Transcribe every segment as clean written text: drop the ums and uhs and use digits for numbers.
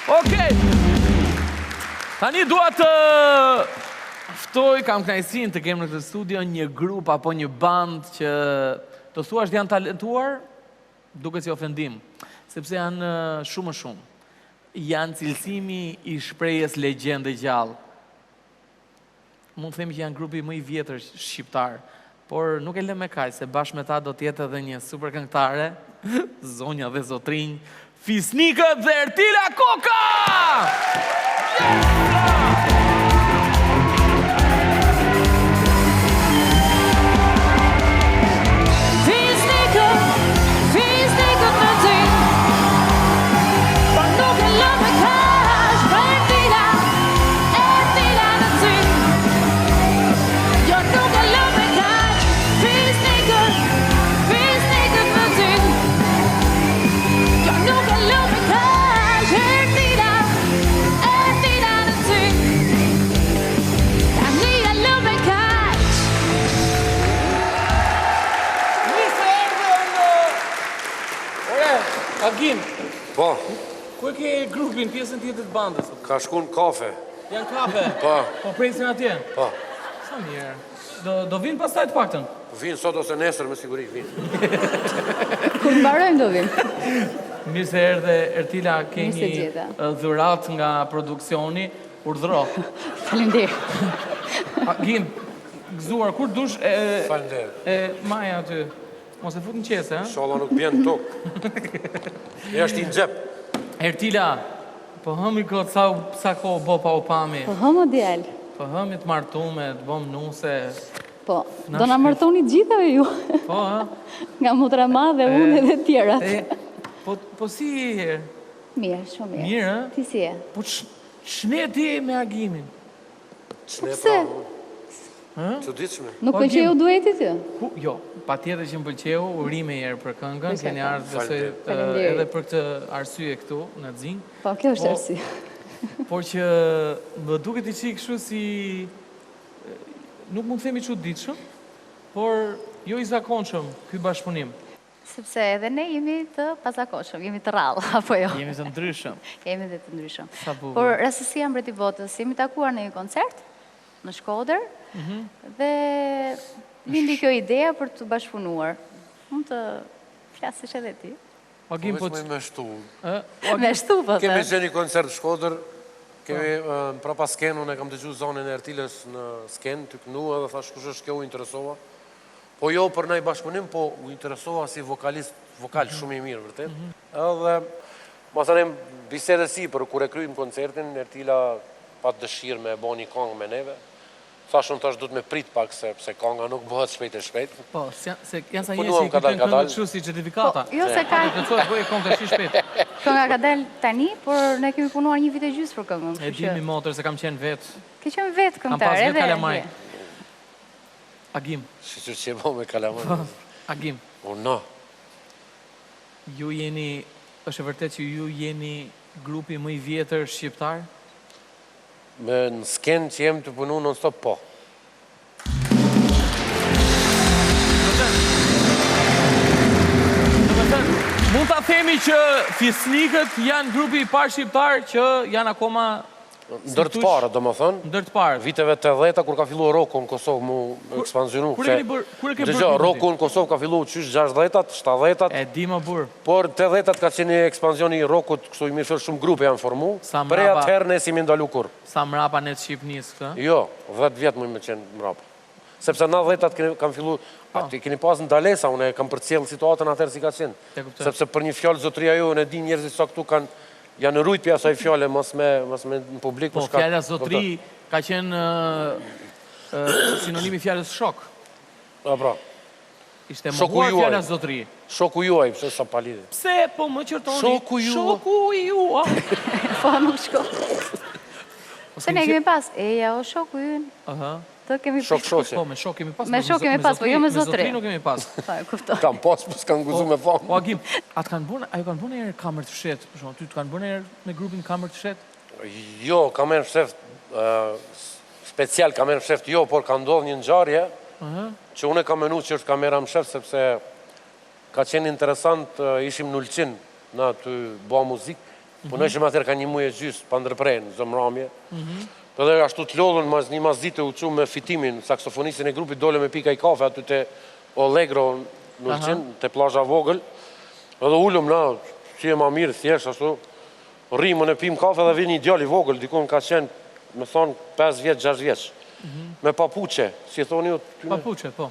Okej. Tani dua të ftoj, kam kënaqësinë të kem në këtë studio një grup apo një bandë që të thuash janë talentuar, duket si ofendim, sepse janë shumë më shumë. Janë cilësimi i shprehjes legjendë e gjallë. Mund të themi që janë grupi më i vjetër shqiptar, por nuk e lëmë me kaq, se bashkë me ta do të jetë edhe një super këngëtare, zonja dhe zotrinj, Fisnikët dhe Ertila Koka! Fisnikët, fisnikët në ty Por nuk e lë me kaq Ertila, Ertila në ty Jo nuk e lë me kaq Fisnikët, fisnikët në ty Jo nuk e lë me kaq Ertila, Ertila në ty Tani e lë me kaq Mirë se erdhe në... Ore, Agim, Po, ku e ke grupin, pjesën tjetër të bandës? ka shku në kafe. Janë kafe? Po. Po presin atje? Po. Sa mirë. Do, do vinë pastaj të paktën? Vinë sot ose nesër me siguri vinë. Kur mbarojmë do vimë. Mirë se erdhe Ertila, ke Mirë se një gjeta. dhuratë nga produksioni. Urdhëro. Faleminderit. Agim, gëzuar kur dush e Faleminderit. e maja aty. Mos e fut në qese, ha? Inshallah nuk bjen në tokë. E është i në xhep. Ertila, po hëmi kot sa sa kohë bo pa u pami. Po hëmë djalë. Po hëmi të martume, të bom nuse. Po, do na martoni të gjithave ju. Po, ha? Nga motra e madhe, unë edhe tjerat. E, po, po si je? Mirë, shumë mirë. Mirë, ë? Ti si je? Po ç'ne ti me Agimin? Ç'ne pse? pra? Çuditshme. Nuk Po, pëlqeu Agim. dueti ty? Ku, jo, patjetër që më pëlqeu, urime një herë për këngën, keni ardhur besoj Faleminderit. ë, Faleminderit. edhe për këtë arsye këtu në Xing. Po, kjo është Po, arsye. Por që më duket i çik kështu si nuk mund të themi çuditshëm, por jo i zakonshëm ky bashkëpunim. Sepse edhe ne jemi të pazakonshëm, jemi të rrallë, apo jo? Jemi të ndryshëm. Jemi dhe të ndryshëm. Sa bukur. Por rastësia mbret i botës, jemi takuar në një koncert në Shkodër Mhm. dhe lindi kjo ideja për të bashkëpunuar. Mund të flasësh edhe ti. Po Agim, po Po veç me shtu. ë, po Me shtu po Kemi the. qenë një koncert në Shkodër, kemi në prapa skenë, unë e kam dëgju zonin e Ertilës në skenë, tu knu edhe thash kush është kjo, u interesova. Po jo për naj bashkëpunim, po u interesova si vokalist, vokal shumë i mirë vërtet. Edhe masanej bisedë sipër kur e kryem koncertin, Ertila pat dëshirë me e bo një kangë me neve. Thash unë thash duhet me prit pak se pse kanga nuk bëhet shpejt e shpejt. Po, se se janë sa njerëz Punuam që i kadal kujtojnë këngët kadal. kështu si certifikata. Po, jo se ka Do të thotë bëj këngë tash shpejt. kënga ka dalë tani, por ne kemi punuar një vit e gjysmë për këngën, E kështu di që mi motër se kam qenë vet. ke qenë vetë Kam këngëtar pas vet edhe. kalamaj. Agim, Shyqyr që e bo me kalamaj. Agim, Unë no. ju jeni është e vërtet që ju jeni grupi më i vjetër shqiptar? Me në skenë që jem tu punu non stop po. Domethënë, mund ta themi që Fisnikët janë grupi i parë shqiptar që janë akoma Ndër të parët, domethënë. ndër të parët. Viteve 80-ta kur ka fillu roku në Kosovë mu ekspansionu. kur e keni bërë- kur e ke bërë Dëgjo, grupin ti? roku në Kosovë ka fillu qysh 60-tat, 70-tat, E di më burr. por 80-tat ka qenë një ekspansion i rokut, kështu i mirëfillë shumë grupe janë formu. Sa Prej mrapa- atëherë ne s'jemi ndalu kurrë. Sa mrapa ne të Shqipnisë këtë? Jo, 10 vjet më me qenë mrapa. Sepse në 10-tat keni- kam fillu, aty keni pas ndalesa, unë e kam përcjell situatën atëherë si ka qenë. Te kuptoj. Sepse për një fjalë zotëria jo, unë e di njerëzit sa këtu kanë janë rujt prej asaj fjale mos me mos me në publik Po, shka- fjala zotri ka qenë ë, ë, sinonimi i fjalës shok. Po, pra. Ishte Shoku mohuar juaj. fjala zotri. Shoku juaj, pse sa pa lidhje. Pse po më qortoni? Shoku juaj. Shoku juaj. Po nuk shko. Se ne kemi pas, eja o shoku ynë, Aha. të kemi Shok shoqe. Po, me shok kemi pas. Me shok kemi pas, po jo me zotri. zotri nuk kemi pas. Po, e kuptoj. Kam pas, po s'kam guxu me thonë. Po Agim, a të kanë bërë, ajo kanë bërë ndonjëherë kamerë të fshehtë, për shembull, ty të kanë bërë ndonjëherë me grupin kamerë të fshehtë? Jo, kamerë fshehtë, ë, special kamerë fshehtë, jo, por ka ndodhur një ngjarje që unë e kam menu që është kamera më fshehtë, sepse ka qenë interesant, ë, ishim në Ulqin, na tu bo muzikë. Punojshim atëherë ka një muj e gjysë, pa ndërpre, në çdo mramje. Edhe ashtu të lodhun, mas një masdite u çu me Fitimin, saksofonistin e grupit, dole me pi kaj kafe aty te Allegro në Ulqin, te plazha vogël. Edhe ulëm na, si e ma mirë, thjesht ashtu, rrimë e pim kafe dhe vjen një djalë i vogël, dikun ka qenë, me thonë, 5 vjeç, 6 vjeç. Me papuqe, si e thoni ju? Papuqe, po.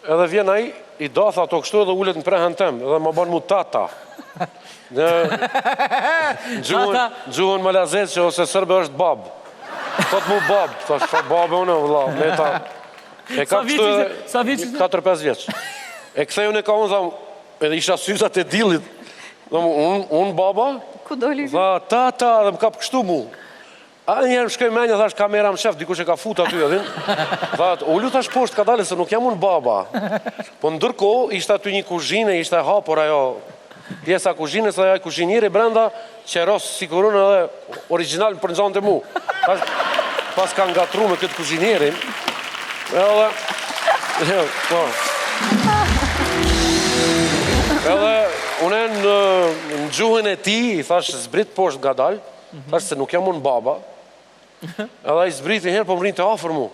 Edhe vjen ai, i datha ato kështu edhe ulet në prehën tem, edhe më bën mu tata. Në gjuhën, gjuhën malazeze ose sërbe është bab. Thot mu bab, thash, çfarë babe unë, vëlla, me ta. E ka kështu edhe, sa vjeç ishte? 4-5 vjeç. E kthej unë e ka unë, tham, edhe isha syzat e dillit. Dhe mu, unë, unë baba? Ku doli? Tha, tata, dhe më kap kështu mu. A një herë më shkoi mendja, thash kamera mshef, dikush e ka fut aty, e din? Tha, ulu thash poshtë kadale se nuk jam unë baba. Po ndërkohë ishte aty një kuzhinë, ishte e hapur ajo pjesa e kuzhinës dhe ai kuzhinieri brenda qeros sikur unë edhe origjinal më përngjante mu. Thash, pas ka ngatru me këtë kuzhinierin. Edhe po. Edhe unë në, në gjuhën e tij i thash zbrit poshtë ngadalë. Thash se nuk jam unë baba. Edhe ai zbriti një herë, po më rrinte afër mu.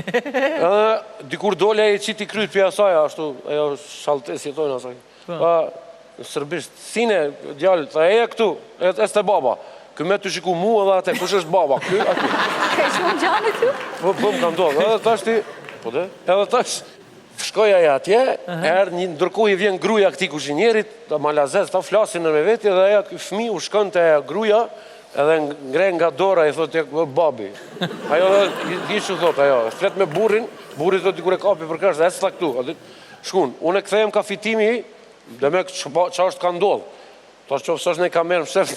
Edhe dikur doli ai e qiti kryt prej asaj, ashtu, ajo shalte si thonë asaj. Po. Pa, në sërbisht, sine, djalë, tha eja këtu, ec te baba. Ky me të shiku mu edhe atë, kush është baba, ky, aty. Ka shumë gjani ty? Po, po, më ka ndodhë, edhe tash ti, po dhe, edhe tash, Shkoi ai atje, erdh një ndërkohë i vjen gruaja këtij kuzhinierit, malazez, ta flasin në me veti dhe ajo ky fëmijë u shkon te ajo gruaja edhe ngre nga dora i thotë babi. Ajo dhe hiç u thotë ajo, flet me burrin, burri thotë dikur e kapi për krah, ec tha këtu, aty. Shkun, unë kthehem ka Fitimi, demek ç'a është ka ndodh. Tash qoftë se është në kamerë mshef.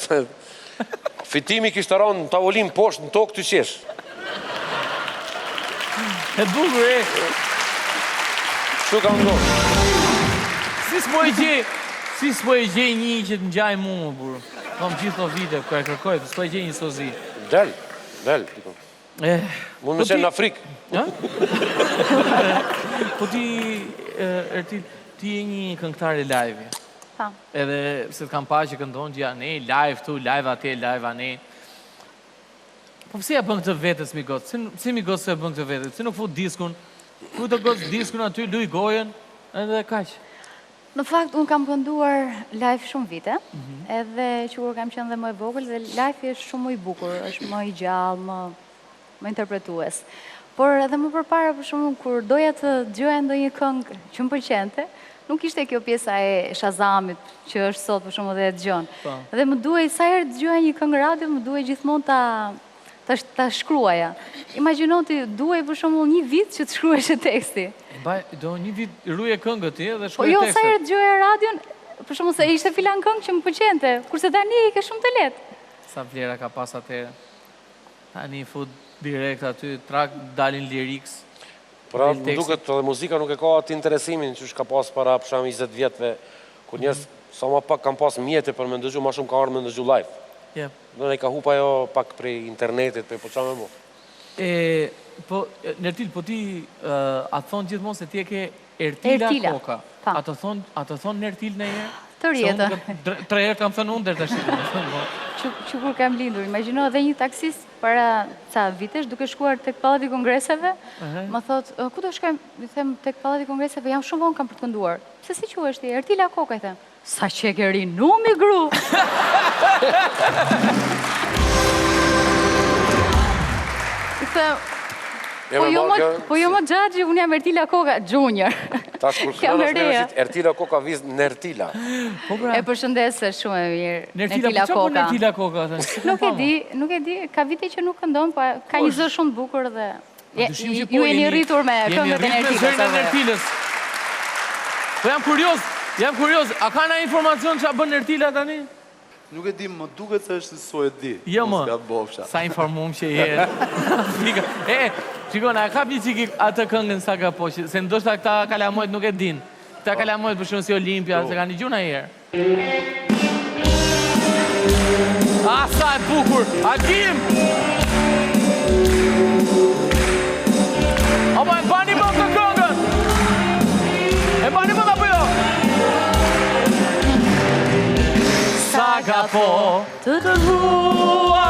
Fitimi kishte rënë në tavolinë poshtë në tokë tu qesh. E bukur e. Kështu ka ndodhur. Si s'po e gjej, si s'po e gjej një që të ngjaj mu më burr. Kam gjithë këto vite ku e kërkoj, po s'po e gjej një sozi. Del, del, diku. Eh, Mund me po qenë ti- në Afrikë. Ha? Po ti, Ertil, ti je një këngëtare live. Po. Edhe se të kam pa që këndon gjithanej, live këtu, live atje, live anej. Po pse ja bën këtë vetes mi goc? Pse, pse mi goc se e bën këtë vetes? Pse nuk fut diskun? Fut o goc diskun aty, luj gojën, edhe kaq. Në fakt, unë kam kënduar live shumë vite, mhm. edhe që kur kam qenë dhe më e vogël, dhe live është shumë më i bukur, është më i gjallë, më më interpretues. Por edhe më përpara, për shembull, kur doja të dëgjoja ndonjë këngë që më pëlqente, nuk ishte kjo pjesa e Shazamit që është sot për shembull dhe e dëgjon. Po. Dhe më duhej sa herë dëgjoja një këngë radio, më duhej gjithmonë ta ta ta shkruaja. Imagjino ti duhej për shembull një vit që të shkruheshe teksti. E mbaj, do një vit ruje këngët ti edhe shkruaj tekstet. Po jo, sa herë dëgjoja radion, për shembull se ishte filan këngë që më pëlqente, kurse tani e ke shumë të lehtë. Sa vlera ka pas atëherë. Tani fut direkt aty, trak dalin lyrics. Pra, më duket edhe muzika nuk e ka atë interesimin që ka pas para për shembull 20 vjetëve, kur njerëz mhm. sa ma pak kanë pas mjete për me ndëgju, ma shumë ka ardhur me ndëgju live. Yeah. Do ne ka hup ajo pak prej internetit, prej po ça me bo. E, po, Nertil, po ti, a të thonë gjithmonë se ti e ke Ertila, Ertila. Koka. Pa. A të thonë, a të thonë Nertil ndonjëherë? Tërë jetën. Tre herë kam thënë unë deri tash. Po. Që, që kur kam lindur, imagjino edhe një taksist para ca vitesh duke shkuar tek Pallati i Kongreseve, uh -huh. më thotë, ku do shkojmë? I them tek Pallati i Kongreseve, jam shumë vonë kam për të kënduar. Pse si quhesh ti? Ertila Koka i them. Sa qeke rinu mi gru! I them, po jo mo, po jo mo xhaxhi, unë jam Ertila Koka Junior. Tash kur këndon është mirë Ertila Koka viz Nertila. Po pra. E përshëndes se shumë e mirë. Nertila po Koka. Nertila Koka. Nuk e di, nuk e di, ka vite që nuk këndon, po ka një zë shumë të bukur dhe Ju po jeni rritur me këngët e Nertilës. E Nertilës. Po jam kurioz, jam kurioz, a ka ndonjë informacion ça bën Nertila tani? Nuk e di, më duket se është në Suedi. Jo më. Sa informum që je. E, shiko, na kap një çikë atë këngën sa ka po, se ndoshta këta kalamojt nuk e din. Këta po. kalamojt për shembull si Olimpia, po. s'e kanë dëgjuar ndonjëherë. Ah, sa e bukur! Agim! Apo e mbani mend këtë këngën? E mbani mend apo jo? Sa. Saga po të dua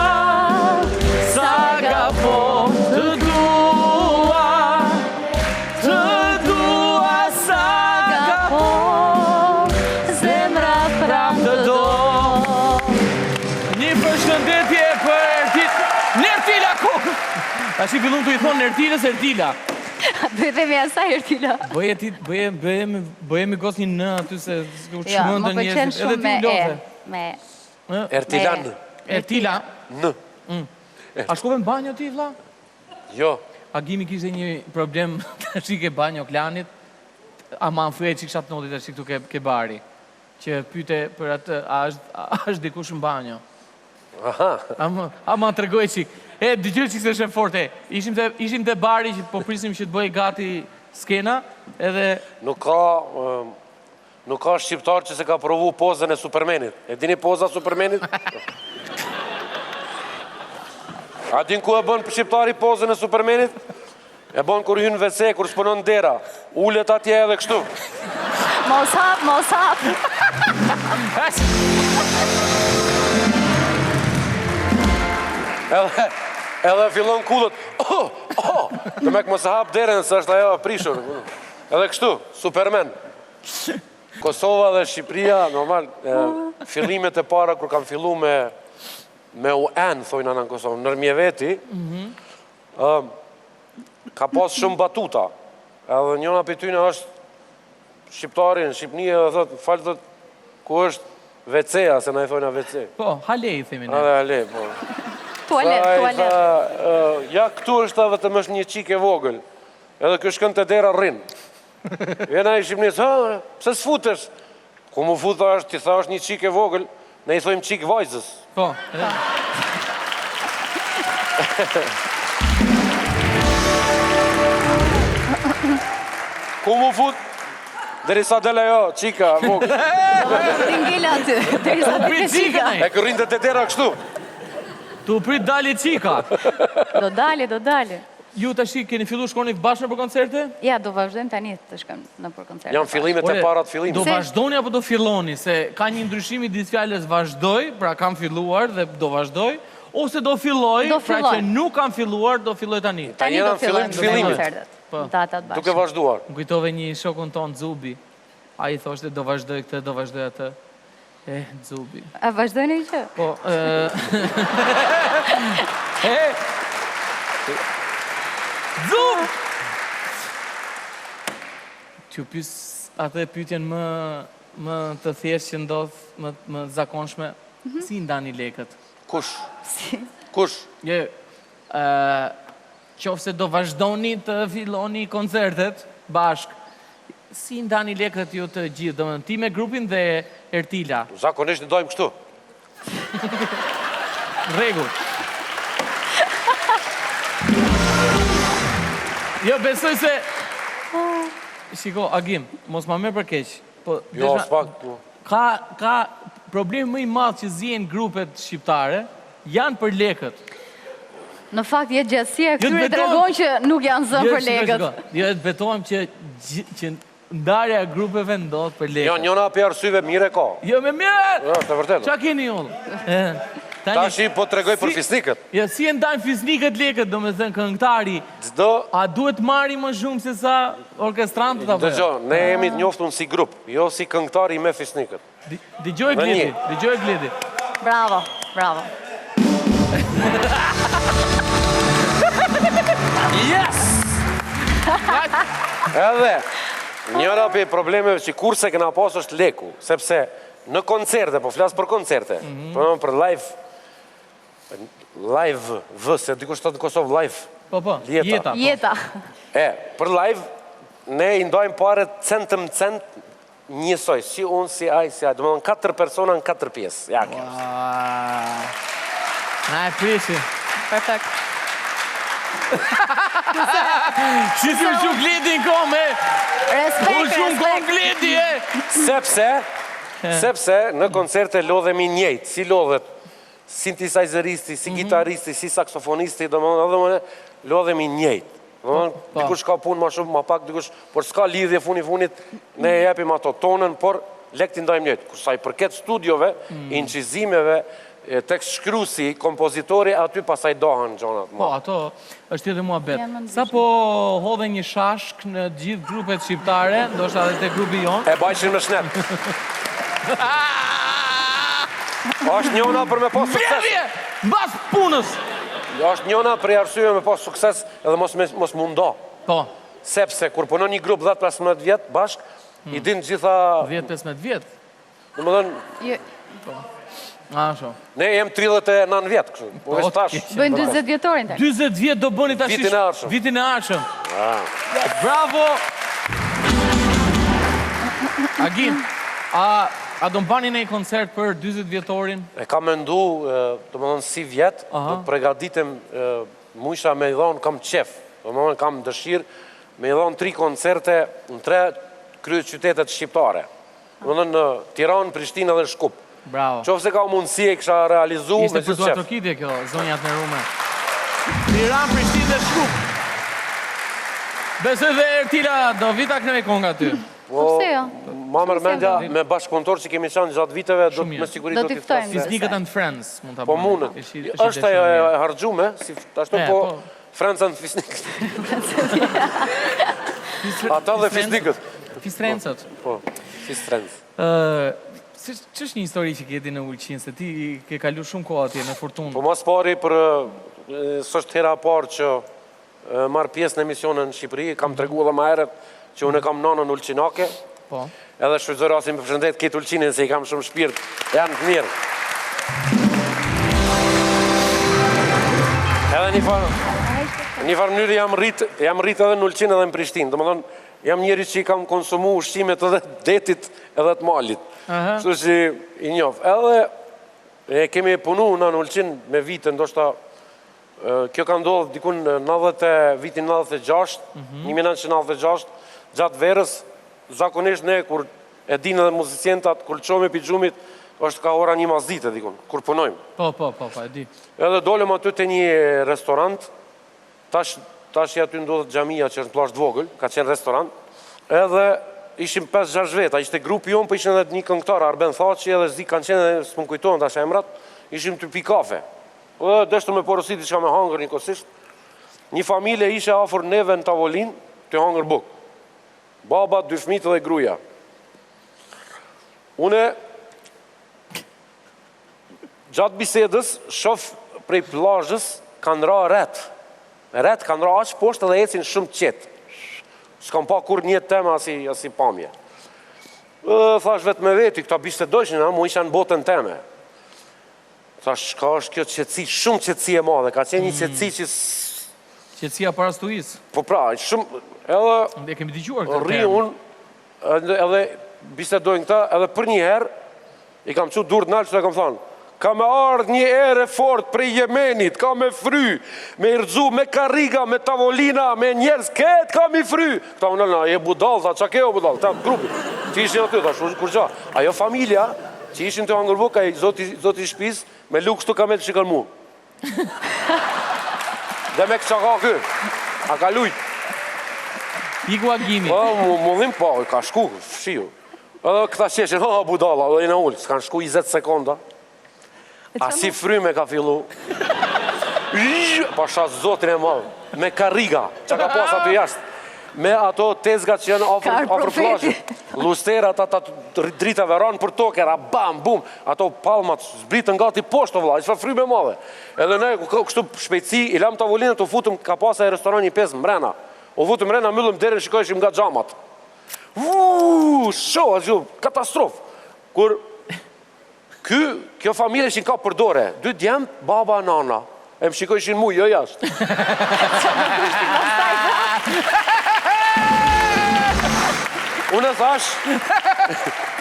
Saga po të dua Të dua Saga po Zemra prap të do Një përshëndetje për Ertil Nertila Kokë Tash i fillum të i thonë Nertilës Ertila Do i themi asaj Ertila Bëje ti, bëje, bëje, bëje mi gos një në aty se u Jo, më çmendën pëlqen njerëzit. Edhe shumë ti me u e, lodhe. me Ertilan. Ertila. N. Mm. A shkove në banjo ti, vlla? Jo. Agimi kishte një problem tash ke banjo klanit. Ama në çik çat notit tash këtu ke ke bari. Që pyete për atë a është a është dikush në banjo. Aha. Ama ama tregoj çik. E dëgjoj çik se është e fortë. e. Ishim te ishim te bari që po prisnim që të bëhej gati skena, edhe Nuk ka ëm, nuk ka shqiptar që se ka provu pozën e Supermanit. E dini poza e Supermanit? A din ku e bën shqiptari pozën e Supermanit? E bën kur hyn në WC, kur s'punon dera. Ulet atje edhe kështu. Mos hap, mos hap. Edhe edhe fillon kullet. Oh, oh, Demek mos e hap derën se është ajo e prishur. Edhe kështu, Superman. Kosova dhe Shqipëria, normal, e, fillimet e para kur kam fillu me me u en, thojnë ana në Kosovë, nërmje veti, ë, ka pas shumë batuta. Edhe njëna prej tyne është shqiptari në Shqipni edhe thot, fal thot, ku është WC-a, se na i thojna WC. po, hale i themi ne. Edhe ale, po. Tualet, Tha, ai tualet. tha, ë, ja këtu është tha, vetëm është një çikë e vogël. Edhe ky shkon te dera rrin. Vjen ai Shqipnis, ha, pse s'futesh? Ku mu fut tha është, ti tha është një çikë e vogël, ne i thojmë çikë vajzës. Po. Ku mu fut? Derisa del ajo, çika e vogël. Ti ngel aty, derisa Tu prit ti çikën ai. E ky rrinte te dera kështu. Tu prit dali çika. Do dali, do dali. Ju tash keni filluar shkoni bashkë nëpër koncerte? Ja, do vazhdojmë tani të shkojmë nëpër koncerte. Janë fillimet e Ore, para të fillimit. Do vazhdoni apo do filloni? Se ka një ndryshim midis fjalës vazhdoj, pra kam filluar dhe do vazhdoj, ose do filloj, Do pra që filloj. nuk kam filluar, do filloj tani. Tani Janë do fillim fillojmë të me fillimit. koncertet. Po. Datat bashkë. Duke vazhduar. Më kujtove një shokun ton Zubi. Ai thoshte do vazhdoj këtë, do vazhdoj atë. Eh, Zubi. A vazhdojnë i që? Po, ë E Zub! T'ju pys atë pyetjen më më të thjeshtë që ndodh, më më të zakonshme, si i ndani lekët? Kush? Si? Kush? Je, ë qoftë se do vazhdoni të filloni koncertet bashk, si i ndani lekët ju të gjithë, domethënë ti me grupin dhe Ertila. Zakonisht ndajmë kështu. Rregull. Jo, besoj se Shiko, Agim, mos ma merr për keq. Po, Jo, desha- aspak. po. Ka ka problemi më i madh që zihen grupet shqiptare janë për lekët. Në fakt, jetëgjatësia e Jo, të këtyre betohem- tregon që nuk janë zënë Jo, për shiko, lekët. shiko. Jo, të betohem që që ndarja e grupeve ndodh për lekët. Jo, njëna prej arsyeve mire ka. Jo, me mirë. Jo, është e vërtetë. Qa keni ju? E, Tani, Tashi po tregoj për si- fisnikët. Jo, si e ndajnë fisnikët lekët, do me thënë këngëtari, Çdo a duhet marri më shumë se sa orkestrantët apo jo? Dëgjo, ne jemi të njoftun si grup, jo si këngëtari me fisnikët. Dëgjoj Dhe Gledi, një. dëgjoj Gledi. Bravo, bravo. Yes! Edhe njëra prej problemeve që kurse kena pas është leku, sepse në koncerte, po flas për koncerte, Mhm. po për live live v, se dikush thotë në Kosovë live. Po, po, Jeta. jeta. po. Jeta. E, për live ne i ndajmë paret cent më cent njësoj, si unë, si ai, si ai. Domethënë katër persona në katër pjesë. Ja, kjo. Ah. Na e prishi. Perfekt. Si si u shu Gledi në kom, e? Respekt, U shu në kom respekt. Gledi, e? Sepse, sepse në koncerte lodhemi njëjtë, si lodhet sintesizeristi, si gitaristi, si saksofonisti, domethënë edhe më lodhemi njëjtë. Domethënë Po. dikush ka punë më shumë, më pak, dikush, por s'ka lidhje funi funit, ne e jepim ato tonën, por Lekt i ndajmë njëjtë. Kur sa i përket studiove, mm. incizimeve, tekst shkruesi, kompozitori, aty pastaj dahen gjanat. Po, ato është tjetër muhabet. Sapo hodhe një shashkë në gjithë grupet shqiptare, ndoshta edhe te grupi jonë. E bajshin me shnet. Është njona për me pas sukses. Vjedhje! Mbas punës! Është njona prej arsyeve me pas sukses edhe mos me, mos m'u nda. Po. Sepse kur punon një grup 10-15 vjet bashk, i din gjitha 10-15 vjet. Domethënë, Jo, Po. Ashtu. ne jem 39 vjet kështu. Po veç tash. bëjnë 40 vjetorin tani. 40 vjet do bëni tash. Vitin e ardhshëm. Vitin e ardhshëm. Bravo. Agim, a a do mbani një koncert për 40 vjetorin? E kam mendu, domethënë sivjet, do të pregaditem mujsha me i dhonë, kam qef, domethënë kam dëshirë me i dhonë tri koncerte në tre kryeqytetet shqiptare. Domethënë në Tiranë, Prishtinë dhe Shkup. Bravo. Qoftë se ka mundësi e kisha realizu Ishte me për gjithë qef. duartrokitje kjo, zonja të nderume. Tiranë, Prishtinë dhe Shkup. Besoj dhe Ertila do vi ta këndojë këngë aty. Po, pse jo? Ma merr mendja me bashkëpunëtor që kemi qenë gjatë viteve, do Shumë me siguri Do do t'i t'i ftojmë. ftosim. Fisnikët and Friends mund ta Po bëni. mundet. Është Është ajo e harxhume, si ashtu E, po po. Friends and Fisnikët. Ata dhe Fisnikët. Fistrencët. Po, Fistrens. Ë, si ç'është një histori që ke ti në Ulqin, se ti ke kalu shumë kohë atje në Fortunë. Po mas pari për s'është hera e parë që marr pjesë në emisione në Shqipëri, kam tregu edhe më herët që unë kam nanën ulqinake. Po. Edhe shfrytëzoj rastin për përshëndet këtë Ulqinin se i kam shumë shpirt, janë të mirë. Edhe një farë, një farë mënyrë jam rrit, jam rrit edhe në Ulqin edhe në Prishtinë. Domethënë, jam njeri që i kam konsumu ushqimet edhe detit edhe të malit. Kështu që i njoh. Edhe e kemi punu në Ulqin me vite, ndoshta kjo ka ndodhur dikun në 90 vitin 96, 1996, gjatë verës, zakonisht ne kur e dinë edhe muzicientat, kur çohemi pi gjumit, është ka ora një masdite dikun, kur punojmë. Po, po, po, po, e di. Edhe dolëm aty te një restorant, tash tash aty ndodhet xhamia që është në plazh të vogël, ka qenë restorant. Edhe ishim 5-6 veta, ishte grupi jonë, po ishin edhe një këngëtar Arben Thaçi edhe s'di kanë qenë edhe s'më kujtohen tash emrat, ishim tu pi kafe. Dhe deshtëm me porosit diçka me hangër njëkohësisht. Një familje ishe afër neve në tavolinë, tu hangër bukë. Baba, dy fëmijët dhe gruaja. Une gjatë bisedës shof prej plazhës kanë ra retë. Retë kanë ra aq poshtë dhe ecin shumë qetë. S'kam pa kurrë n'jetë teme asi, asi pamje. Dhe thash vetë me veti, këta bisedojshin, a, mu isha në botën teme. Thash, çka është kjo qetësi, shumë qetësi e madhe, ka qenë një mm. qetësi që... Qetësia para stuhisë. Po pra, shumë, edhe... E kemi dëgjuar këtë Rri unë, edhe bisedojnë këta, edhe për një herë, i kam çu durt nalt, që e kam thonë, ka me ardhë një erë e fort prej Jemenit, ka me fry, me i rrëzu, me karriga, me tavolina, me njerëz, këtë ka me fry. Këta unë, na, je budall, tha, ça ke o budall, këta grupi, që ishin aty, tha, kurgja. Ajo familja, Që ishin tu hangër bukë, ai zoti, zoti i shtëpisë, me lugë kështu ka met shikon mu. Dhe me këça ka ky. A ka lujt. Iku Agimi. Po, mu, mu dhim, po, ka shku, fshiu. Edhe këta qeshin, ha, ha, budalla, dhe jena ulë, s'kanë shku 20 sekonda. A si fryme ka fillu. Pasha zotin e madh, me karriga, që ka pas aty jashtë, me ato tezgat që janë afër, afër plazhit, lusterat ata dritave ranë për toke, ra bam, bum, ato palmat zbritën gati poshtë, o vlla, ishte frymë e madhe. Edhe ne, kështu shpejtësi, i lamë tavolinat, u futëm, ka pas ai restoran një pjesë mrena. U futëm mrena, mbyllëm derën, shikojshim nga xhamat. Vuuu, shoh, katastrofë. Kur Ky, kjo familje ishin kap për dore, dy djemt, baba e nana. E më shikojshin mu, jo jashtë. Unë e thash,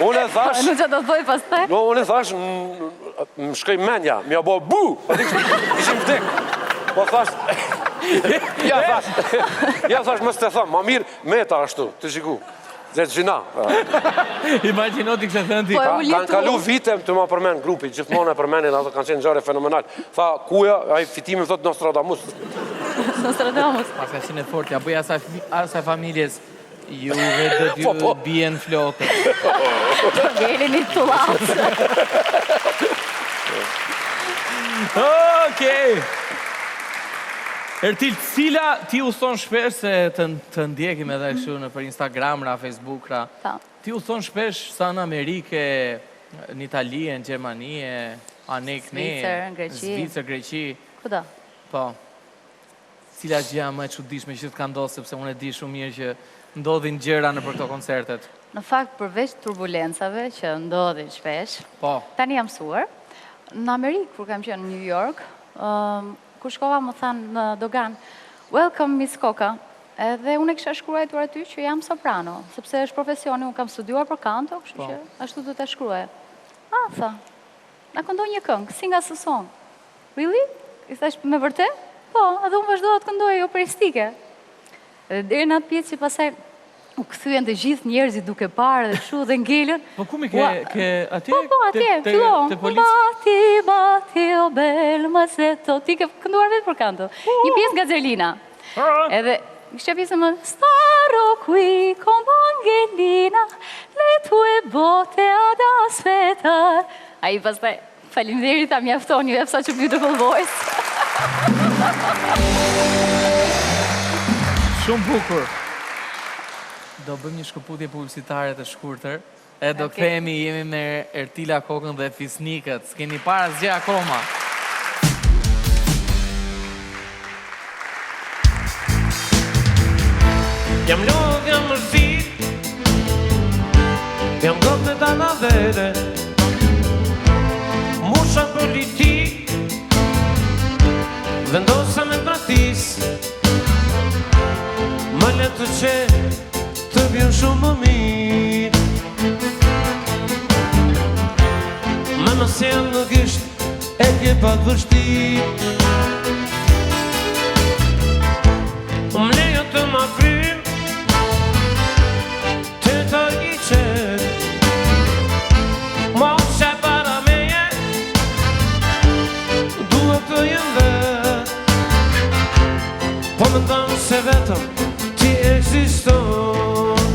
unë e thash... Nuk që do thoj pastaj? No, unë e thash, më shkoi mendja, më ja bo bu! Po di kështu, vdek. Po thash, ja thash, ja thash, mos të tham, ma mirë, meta ashtu, të shiku. Dhe gjynah. Imagjino ti kishe thënë ti. Po, e Kanë kalu vite tu ma përmend grupi, gjithmonë e përmendin, ato kanë qenë ngjarje fenomenal. Tha, kuja, ai fitimi thot Nostradamus. Nostradamus. Pas ka qenë e fortë, ja bëj asaj, asaj familjes, juve do t'ju Po, po. bien flokët. Ngelemi tullac. Okej. Ertil, cila ti udhëton shpesh se të, të ndjekim edhe kështu nëpër Instagram-ra, Facebook-ra. Po. Ti udhëton shpesh sa në Amerikë, në Itali, në Gjermani, anej kënej. Zvicër, në Greqi. Zvicër, Greqi. Kudo? Po. Cila është gjëja më e çuditshme që të ka ndodhur sepse unë e di shumë mirë që ndodhin gjëra nëpër këto koncertet. Në fakt përveç turbulencave që ndodhin shpesh, Po. tani jam mësuar. Në Amerikë kur kam qenë në New York, ëm kur shkova më thanë në dogan, "Welcome Miss Koka." Edhe unë e kisha shkruajtur aty që jam soprano, sepse është profesioni, unë kam studiuar për kanto, kështu Po. që ashtu duhet ta shkruaja. Ah, tha. Na këndo një këngë, sing us a song. Really? I thash, me vërtet? Po, edhe unë vazhdova të këndoj operistike. Edhe deri në atë pjesë që pastaj u kthyen të gjithë njerëzit duke parë dhe kështu dhe ngelën. Po ku mi ke ke atje? Po, po, atje, fillon. Te polici. Batti, batti, o bel masetto. Ti ke kënduar vetë për kanto. Një pjesë nga Zerlina. Edhe kishte pjesën më Starò qui con Angelina, le tue botte ad aspettar. Ai pastaj Faleminderit, ta mjafton, you have such a beautiful voice. Shumë bukur. Do bëjmë një shkëputje publicitare të shkurtër. E do kthehemi, jemi me Ertila Kokën dhe Fisnikët. S'keni parë asgjë akoma. Jam lodh, jam mërzit Jam got me dallavere Musha politik Vendosa me braktis Më le të qetë Të vjen shumë më mirë Me më sjell në gisht E ke pak vështirë Më lejo të marr frymë Të të i qetë Mos e para meje Duhet të jem vetë Po mendon se vetëm ti ekziston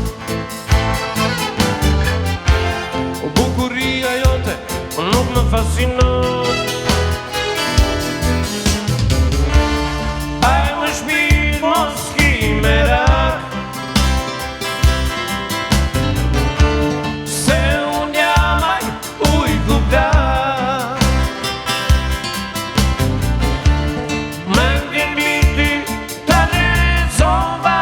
Bukuria jote nuk më fascinon Aj më shpirt mos ki merak Se unë jam aj ujku plak Mendjen mbi ty ta lexova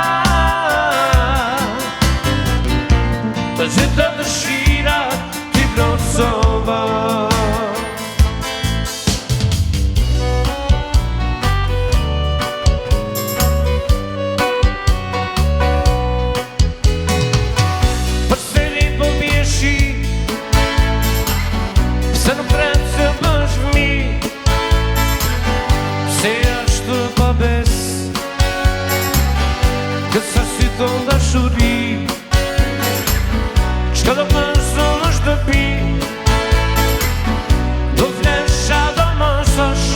Të gjitha dëshirat t'i plotësova Përsëri po bie shi Pse nuk pret se bësh fëmijë Pse ashtu pa bes Kësa si thonë dashuri Çka do bësh në shtëpi Do flesh a do mësosh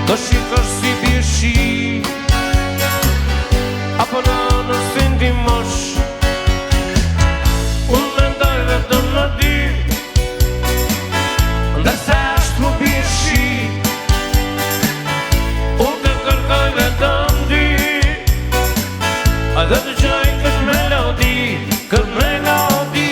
Do shikosh si bie shi Apo nënës si ndihmosh Unë mendoj vetëm në dy Ndërsa ashtu bie shi Unë të kërkoj vetëm dy Dhe dëgjoj këtë melodi Këtë melodi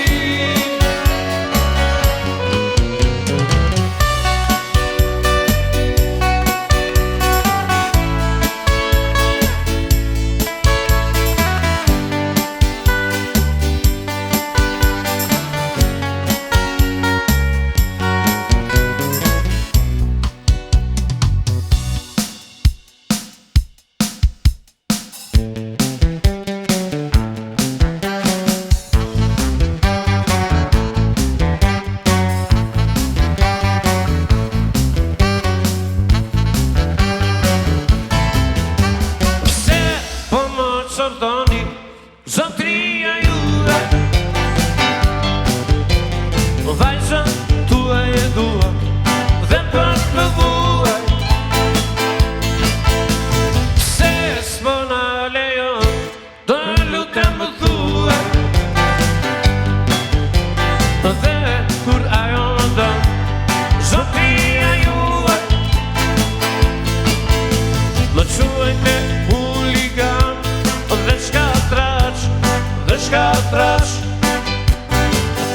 diçka trash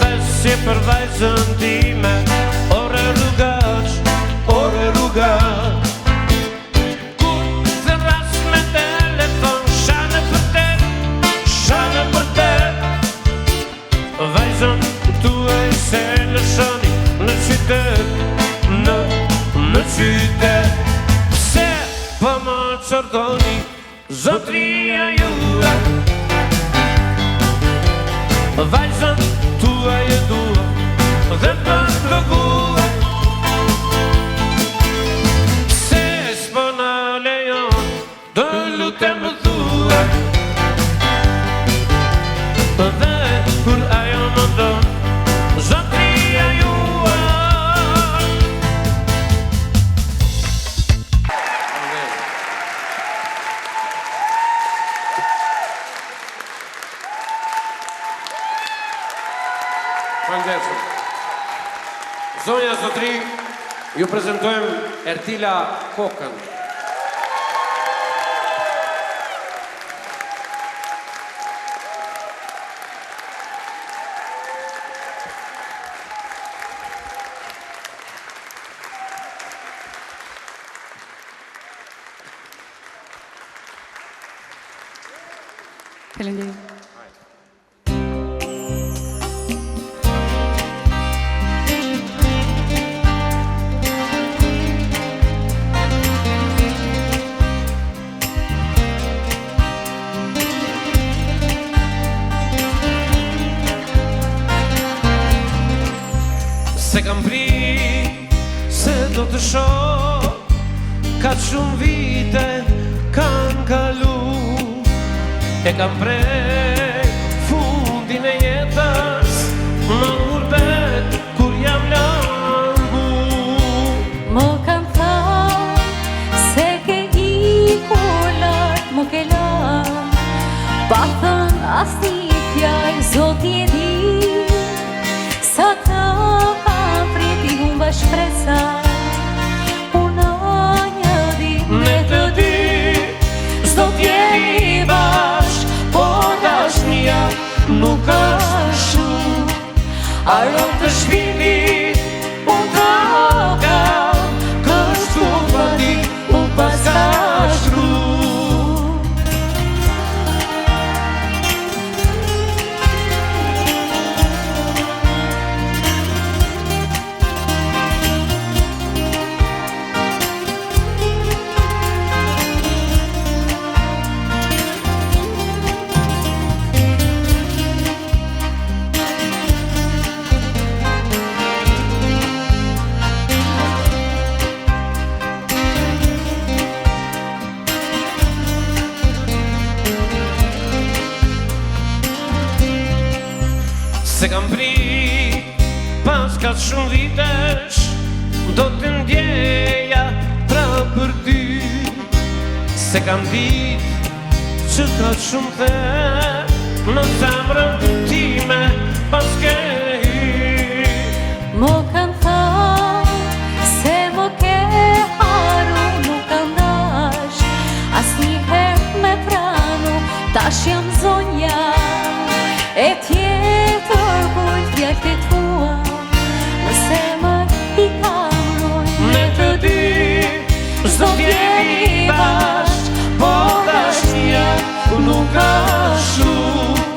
Dhe si për vajzën time Ore rrugaç, ore rrugaç Kur thërras me telefon Shanë për te, shanë për te Vajzën tuaj s'e lëshoni në qytet Në, në qytet Pse po më qortoni Zotria juaj Vajzën tuaj e dua Dhe për të guaj Pse s'po na lejon Të lutem më thuaj Dhe kur ajo më don Zotria juaj Faleminderit shumë. Zonja zotri, ju prezantojmë Ertila Kokën. Faleminderit. S'e kam prit se do të shoh Kaq shumë vite kanë kalu E kam prek fundin e jetës Në gurbet kur jam largu Më kanë thanë se ke ikur larg, më ke lanë Pa thënë asnjë fjalë, Zoti e di Sa të kam prit i humba shpresat Unë një ditë Ne të dy s'do t'jemi bashkë Por dashnia nuk është shumë Aromë të shpirtit unë të kam Kështu fati u paska shkru S'e kam prit pas kaq shumë vitesh Do të ndjeja prapë për ty S'e kam dit që kaq shumë thellë Në zemrën time paske hy Më kanë thanë se më ke harru Nuk kam dash asnjëherë me pranu Tash jam zonja e tjetërkujt fjalët e tua Në zemër i kam rujt Ne të dy s'do t'jemi bashkë Por dashnia nuk është shumë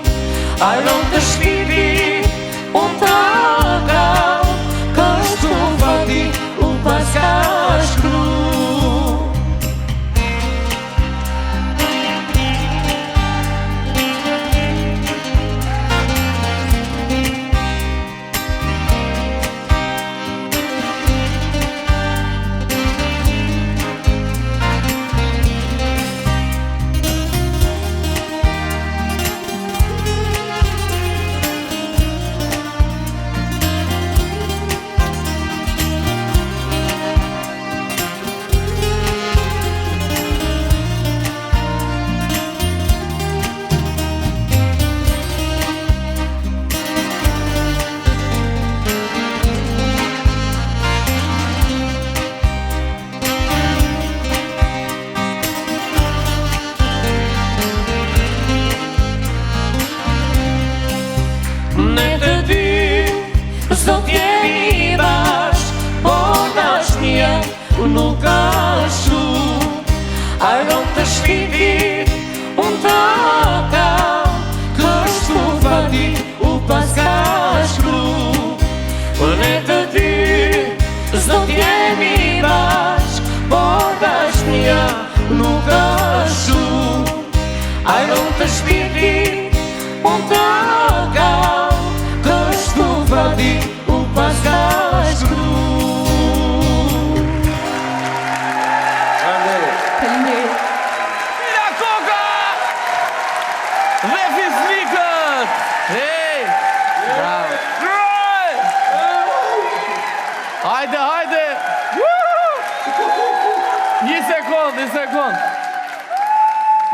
Aromë të shpirtit unë të kam Kështu fati u paska shkru nuk ashtu Aromë të shpirtit Unë të kam Kështu fati u paska shkru Po ne të dy S'do t'jemi bashk Por dashnia nuk ashtu Aromë të shpirtit Unë të kam Kështu fati u paska shkru Faleminderit. Mira Koka dhe Fisnikët. Hey! Bravo. Hey! Hajde, hajde. Woo! Një sekond, një sekond.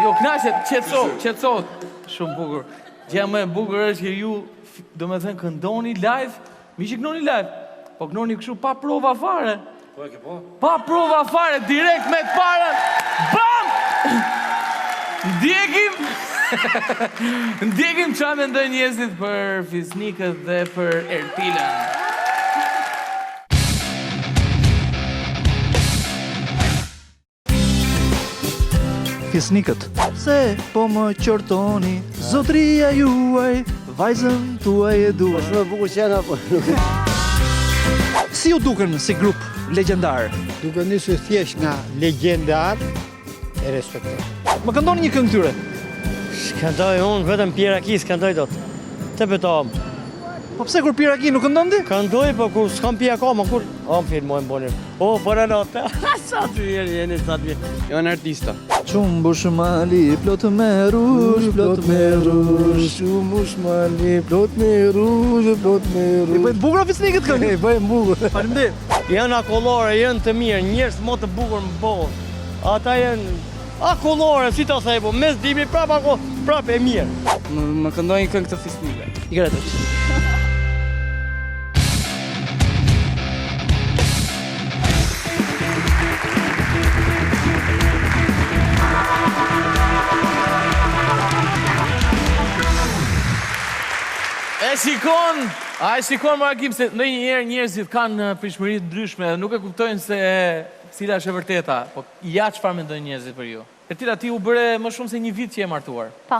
Jo, knaqet, qetëso, qetëso. Shumë bukur. Gjëja më e bukur është që ju, domethënë, këndoni live, mi që këndoni live, po këndoni kështu pa prova fare. Po e ke po? Pa prova fare, direkt me të parën. Bam! Ndjekim Ndjekim ça mendojnë njerëzit për Fisnikët dhe për Ertilën. Fisnikët. Pse po më qortoni, zotria juaj, vajzën tuaj e dua. Po shumë e bukur qena, po nuk e... Si ju duken si grup legjendar? Duke nisur thjesht nga legjendar, e respektoj. Më këndoni një këngë tyre. S'këndoj unë, vetëm pi raki s'këndoj dot. Të betohem. Po pse kur pi raki nuk këndon ti? Këndoj, po kur s'kam pi akoma, kur... O, më filmojmë bonin. O, bëra note. Sa të mirë jeni, sa të mirë. Janë artista. Ç'u mbush mali, plot me rrush, plot me rrush. Ç'u mbush mali, plot me rrush, plot me rrush. I bëjnë bukur Fisnikët këngë. I bëjnë bukur. Faleminderit. Janë akullore, janë të mirë, njerëz më të bukur në botë. Ata janë akullore, si ta them, po, mes dimri prap ako, prap e mirë. Më, më këndoj një këngë të Fisnikëve. I gretësh. E shikon, a e shikon më Agim se ndonjëherë njerëzit kanë pritshmëri të ndryshme dhe nuk e kuptojnë se cila është e vërteta, po ja çfarë mendojnë njerëzit për ju. Ertila ti u bëre më shumë se një vit që je martuar. Po.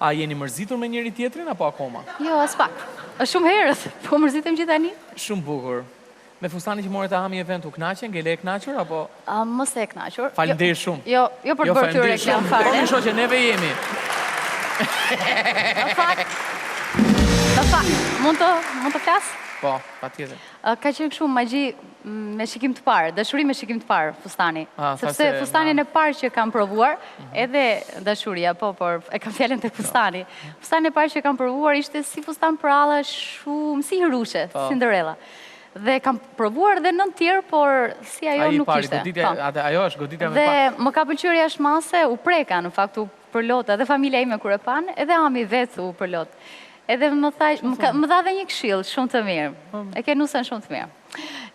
A jeni mërzitur me njëri tjetrin apo akoma? Jo, aspak. Është shumë herët, po mërzitem që tani. Shumë bukur. Me fustanin që more te Ami Event u kënaqe, ngele e kënaqur apo? A, më se e kënaqur. Faleminderit jo, shumë. Jo, jo për të jo, bërë ty reklamë fare. Po mi shoqe, neve jemi. Në fakt, në fakt, mund të mund të flas? Po, patjetër. Ka qenë kështu magji me shikim të parë, dashuri me shikim të parë fustani. Sepse fustanin e parë që kam provuar, mhm. edhe dashuria, po, por e kam fjalën te fustani. Fustanin e parë që kam provuar ishte si fustan pralla shumë, si hirushe, po. Cinderella. Dhe kam provuar dhe nëntë tjerë, por si ajo nuk ishte. Po. Ajo është goditja me parë. Dhe më ka pëlqyer jashtë mase, u preka, në fakt u përlota, dhe familja ime kur e panë, edhe Ami vetë u përlot. Edhe më tha, më dha dhe një këshillë shumë të mirë. Po. E ke nusen shumë të mirë,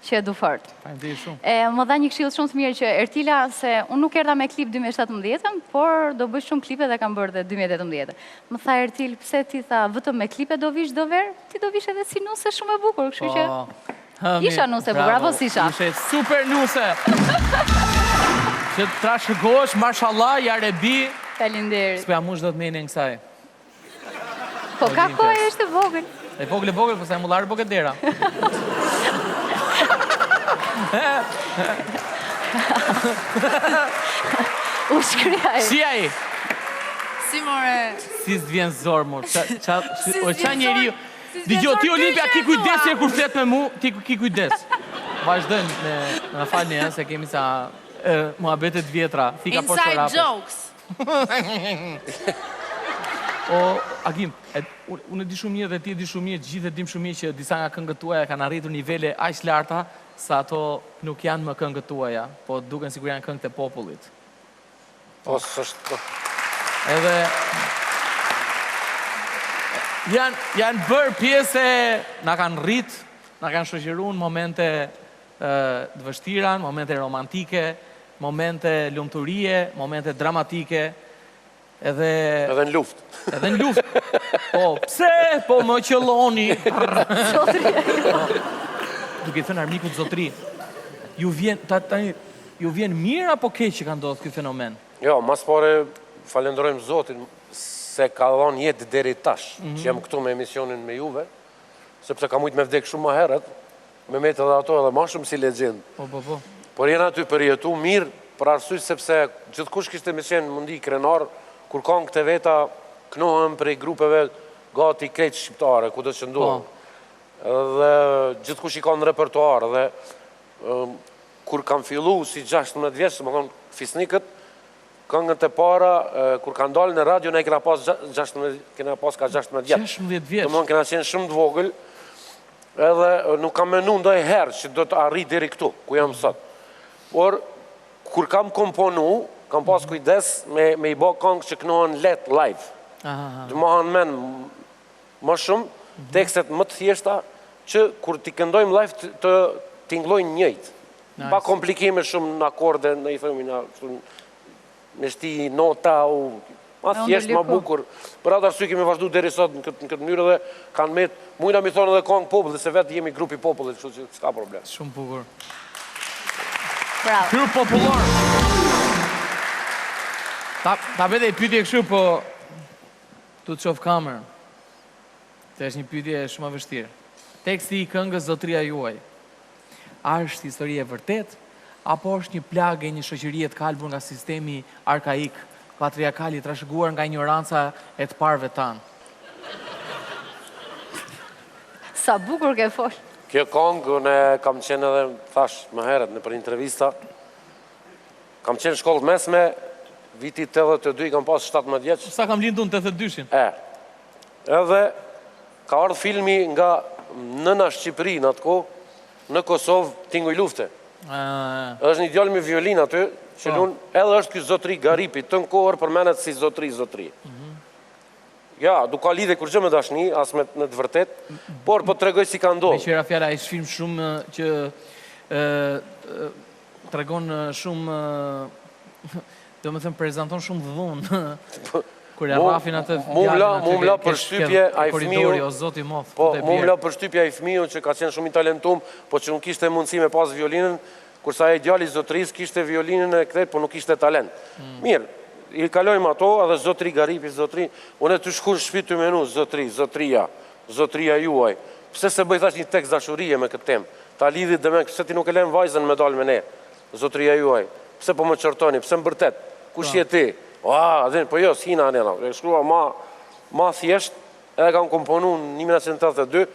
që e du fort. Faleminderit shumë. E më dha një këshillë shumë të mirë që Ertila se unë nuk erdha me klip 2017-ën, por do bëj shumë klipe dhe kam bërë dhe 2018-ën. Më tha Ertil, pse ti tha vetëm me klipe do vish çdo verë? Ti do vish edhe si nuse shumë e bukur, kështu që po. Isha nuse e bukur, apo s'isha? Ishe super nuse. Që të trashëgosh, mashallah, ja rebi. Faleminderit. S'po ja mush dot mendjen kësaj. Po ka kohë është e vogël. E vogël e vogël, po sa e mullarë po këtë dera. U shkri ai. Si ai? Si more? Si s'të vjen zor, mor. Ça, ça, o ça njeriu. Dëgjo, ti Olimpia, ki kujdes që kur flet me mu, ti ki kujdes. Vazhdojmë me, na falni, se kemi ca muhabete të vjetra, thika po Inside jokes. O, Agim, unë e di shumë mirë dhe ti e di shumë mirë, gjithë e dim shumë mirë që disa nga këngët tuaja kanë arritur nivele aq larta sa ato nuk janë më këngët tuaja, po duken sikur janë këngët e popullit. Po, s'është po. Edhe janë janë bërë pjesë e na kanë rrit, na kanë shoqëruar në momente të vështira, në momente romantike, momente lumturie, momente dramatike, edhe Edhe në luftë. Edhe në luftë. Po, pse po më qëlloni? Zotri. Po, duke i thënë armikut zotri. Ju vjen ta, tani. Ju vjen mirë apo keq që ka ndodhur ky fenomen? Jo, ma s'pari falenderojmë Zotin se ka dhënë jetë deri tash, mm -hmm. që jam këtu me emisionin me juve, sepse ka mujtë me vdek shumë ma herët, me metë edhe ato edhe ma shumë si legjendë. Po, po, po. Por jena tu përjetu mirë, për arsye sepse gjithkush kishte me qenë me u ndi krenar, kur kangët e veta knohen prej grupeve gati krejt shqiptare, kudo që ndodhen. Po. Dhe gjithkush i ka në repertoar dhe kur kam fillu si 16 vjeç, domethonë fisnikët, këngët e para, kur kanë dalë në radio, ne kena pas 16, kena pas ka 16 vjet. 16 vjeç. Domethonë kena qenë shumë të vogël, edhe nuk kam menu ndonjëherë që do të arrij deri këtu, ku jam sot. Por, kur kam komponu, kam pas kujdes me, me i bo këngë që kënohen lehtë live. Të men Më shumë, tekstet më të thjeshta që kur t'i këndojmë live të, të tingëllojnë njëjtë. Nice. Pa komplikime shumë në akorde, në i themi në kështu me shti nota u ma Me thjesht, ma ndërliku. bukur. Për atë arsye kemi vazhdu deri sot në këtë në këtë mënyrë dhe kanë met, mujna mi thonë edhe kongë popullit, se vetë jemi grupi popullit, kështu që s'ka problem. Shumë bukur. Bravo. Grup popullor. Ta ta bëj një pyetje kështu, po Tu të shoh kamerën. Se është një pyetje shumë e vështirë. Teksti i këngës Zotëria juaj. A është histori e vërtetë apo është një plagë e një shoqërie të kalbur nga sistemi arkaik, patriarkal i trashëguar nga injoranca e të parëve tanë? Sa bukur ke fol. Kjo kongë unë kam qenë edhe thash më herët nëpër intervista, Kam qenë shkollë të mesme, viti 82, kam pas 17 vjeç. Sa kam lindur në 82-shin? E. Edhe ka ardhë filmi nga Nëna Shqipëri në atë kohë, në Kosovë, Tinguj Lufte. Është një djalë me violinë aty, që po. lun, edhe është ky zotri Garipi, tën kohën përmenet si zotri, zotri. Mhm. Ja, nuk ka lidhje kurgjë me dashni, as me në të vërtetë, por po të tregoj si ka ndodhur. Meqë ra fjala, është film shumë që Tregon shumë domethënë prezanton shumë dhunë. Po, Kur e rrafin atë mu më la, mu më la përshtypje ai fëmiu. O zoti moth. Po, mu më la përshtypje ai fëmiu që ka qenë shumë i talentum, po që nuk kishte mundësi me pas violinën, kurse ai djali i zotërisë kishte violinën e krejt, po nuk kishte talent. Mm. Mirë, i kalojmë ato edhe zotri Garipi, zotri, unë tu shku në shtëpi tu menu zotri, zotria, zotria juaj. Pse s'e bëj thash një tekst dashurie me këtë temë? Ta lidhi demek pse ti nuk e len vajzën me dalë me ne zotëria juaj pse po më qortoni pse më bërtet kush je ti ua din po jo s'hina anena e shkrua ma ma thjesht edhe kam komponu në 1982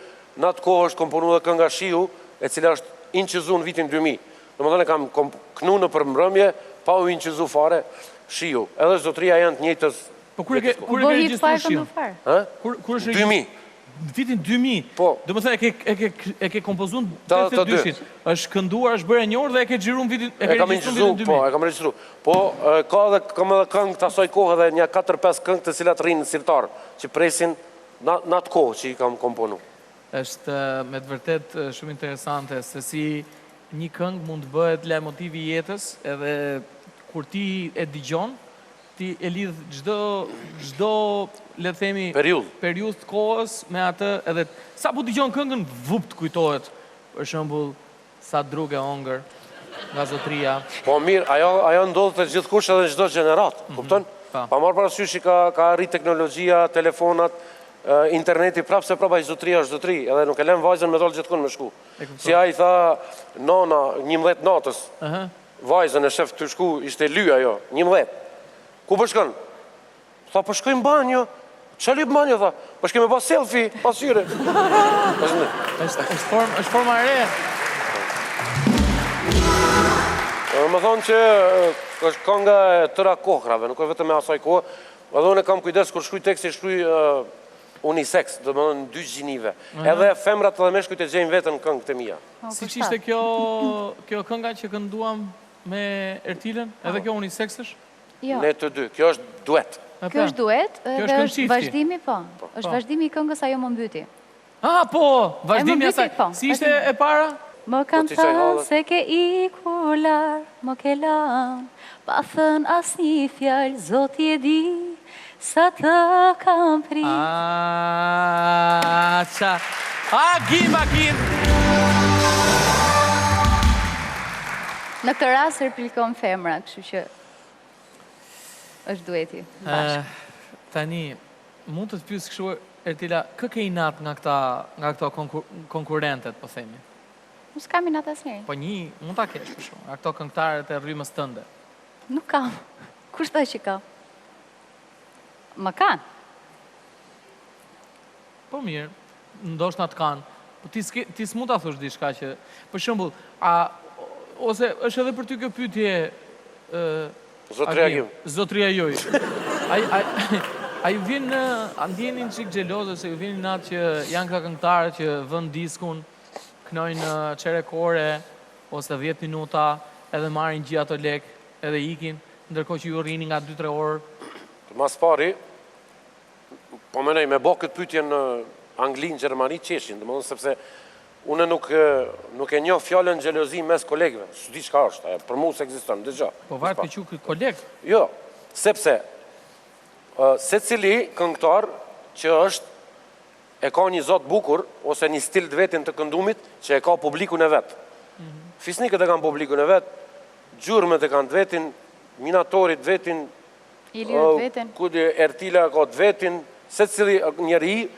në atë kohë është komponu edhe kënga Shiu e cila është inçizu në vitin 2000 domethënë e kam knu nëpër mbrëmje pa u inçizu fare Shiu edhe zotëria janë të njëjtës Po kur e ke kur e ke regjistruar Shiun? Ë? Kur kur është 2000. Në vitin 2000. Po. Domethënë e ke e ke e ke kompozuar në 82-shin. Është kënduar, është bërë e njohur dhe e ke xhiruar në vitin e ke regjistruar në vitin 2000. Po, e kam regjistruar. Po, ka edhe kam edhe këngë të asaj kohe dhe nja 4-5 këngë të cilat rrinë në sirtar, që presin në në atë kohë që i kam komponu. Është me të vërtetë shumë interesante se si një këngë mund të bëhet lajtmotivi i jetës edhe kur ti e dëgjon, Ti e lidh çdo çdo le të themi periudhë periudhë të kohës me atë edhe sapo dëgjon këngën vup të kujtohet për shembull sa dru ke hongër nga zotëria. Po mirë, ajo ajo ndodh te gjithkush edhe në çdo gjeneratë, mm -hmm. kupton? Po. Pa marrë parasysh që ka ka arrit teknologjia, telefonat, interneti prapë se prapë ai zotëria është zotëri, edhe nuk e lën vajzën me dalë gjithkund me shku. Si ai tha nona 11 natës. Ëh. Uh -huh. Vajzën e shef tu shku, ishte ly ajo, 11. Ku po shkon? Tha, po shkoj në banjo. Ça lyp në banjo, tha? Po shkoj me ba selfie, pasqyre. Është është formë, është forma e re. Me thonë që është kënga e tëra kohrave, nuk është vetëm e asaj kohe. Edhe unë kam kujdes kur shkruj tekstin, shkruj unisex, domethënë dy gjinive. Edhe femrat edhe meshkujt e gjejnë veten në këngët e mia. Siç ishte kjo kjo kënga që kënduam me Ertilën, edhe kjo unisex është? Jo. Ne të dy, kjo është duet. Kjo është duet dhe është vazhdimi, po. po. Është vazhdimi i këngës ajo më mbyti. Ah, po, vazhdimi i asaj. Po, si ishte e para? Më kanë po, thënë se ke ikur larg, më ke lanë, pa thënë asnjë fjalë, Zoti e di, Sa të kam prit. Ah, ça. Agim, Agim. Në këtë rast replikon femra, kështu që është dueti bashkë. Tani, mund të të pyes kështu Ertila, kë ke inat nga këta nga këto konkurrentet, po themi? Unë s'kam inat asnjërin. Po një, mund ta kesh për shembull, nga këto këngëtarët e rrymës tënde. Nuk kam. Kush tha që kam? Më kanë. Po mirë, ndoshta të kanë. Po ti s'ke, ti s'mund ta thosh diçka që, për shembull, a ose është edhe për ty kjo pyetje ë Zotëria Agim. Zotëria juaj. Ai ai a ju vjen a ndjeni një çik xheloz ose ju vjen inat që janë këta këngëtarë që vënë diskun, kënojnë çerek ore ose 10 minuta, edhe marrin gjithë ato lek, edhe ikin, ndërkohë që ju rrini nga 2-3 orë. Mas pari, Po menoj, me bo këtë pyetje në Angli, në Gjermani, qeshin, domethënë sepse unë nuk, nuk e njoh fjalën xhelozi mes kolegëve, s'di çka është, ajo, për mu s'ekziston, dëgjo. Po varet kë quan koleg? Jo, sepse secili këngëtar që është e ka një zo të bukur ose një stil të vetin të këndumit që e ka publikun e vet. Mhm. Fisnikët e kanë publikun e vet, gjurmët e kanë të vetin, minatori të vetin, Iliri të vetin. Ku di, Ertila ka të vetin, secili njeri,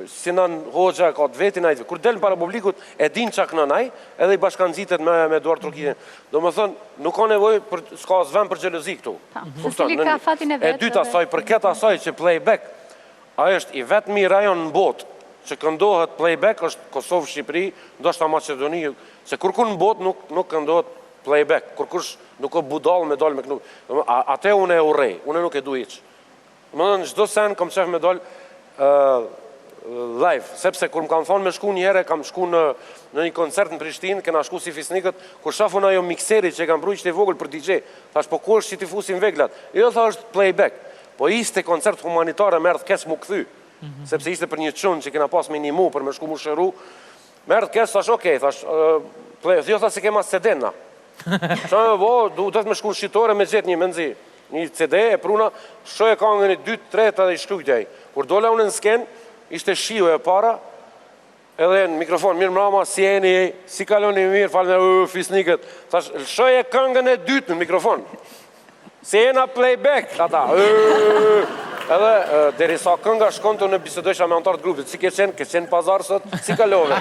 Sinan Hoxha ka të vetin, ai kur del para publikut, e din çka kënon ai, edhe i bashkangjitet me, me duartrokitjen. Domethënë, nuk ka nevojë, për, s'ka as vend për xhelozi këtu. Po, secili ka fatin e vet. E dyta, sa i përket asaj që playback, ai është i vetmi rajon në botë që këndohet playback, është Kosovë, Shqipëri, ndoshta Maqedoni, se kurkun në botë nuk, nuk këndohet playback, kurkush nuk o budall me dal me knu. Atë unë e urrej, unë nuk e du hiç. Domethënë çdo sen kam qef me dal live, sepse kur më kanë thonë me shku një herë kam shku në në një koncert në Prishtinë, kena shku si fisnikët, kur shof unë ajo mikseri që e kanë pru ishte i vogël për DJ, thash po ku është që t'i fusim veglat? Jo tha është playback. Po ishte koncert humanitar e më erdh keq mu kthy. Mhm. Sepse ishte për një çun që kena pas me nimu për me shku mu shëru, Më erdh keq, thash ok, thash, play, jo tha s'e kem as CD-n na. Sa me bo, du të me shku në shitore me gjet një menzi, një CD e pruna, lshoje kangën e dytë, tretë edhe i shkrujti ai. Kur dola unë në skenë, ishte shiu e para, edhe në mikrofon, mirë mrama, si jeni, si kaloni mirë, falë me fisnikët. Thash, lshoje këngën e dytë në mikrofon. Se jena playback, ata. Edhe derisa kënga shkonte unë bisedojsha me anëtarët e grupit, si ke qenë, ke qenë pazar sot, si kalove.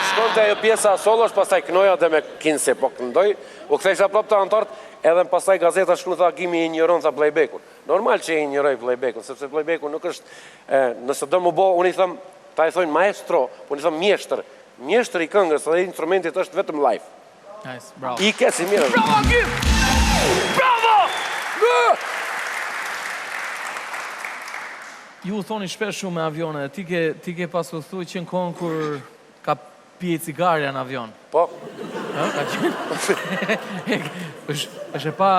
Shkonte ajo pjesa solos, pastaj kënoja dhe me kinse po këndoj, u kthejsha prapë te anëtarët, edhe më pastaj gazeta shkruan tha Agimi e injoron tha playbackun. Normal që e injoroj playbackun, sepse playbackun nuk është, e, nëse do më bo, unë i them, ta i thojnë maestro, po unë i them mjeshtër. Mjeshtër i këngës dhe instrumentit është vetëm live. Nice, bravo. I ke si mirë. Bravo Agim! Bravo! Ju udhëtoni shpesh shumë me avione dhe ti ke ti ke pas udhëtu që në kohën kur ka pije cigarja në avion. Po. Ë, ka qenë. Është është e pa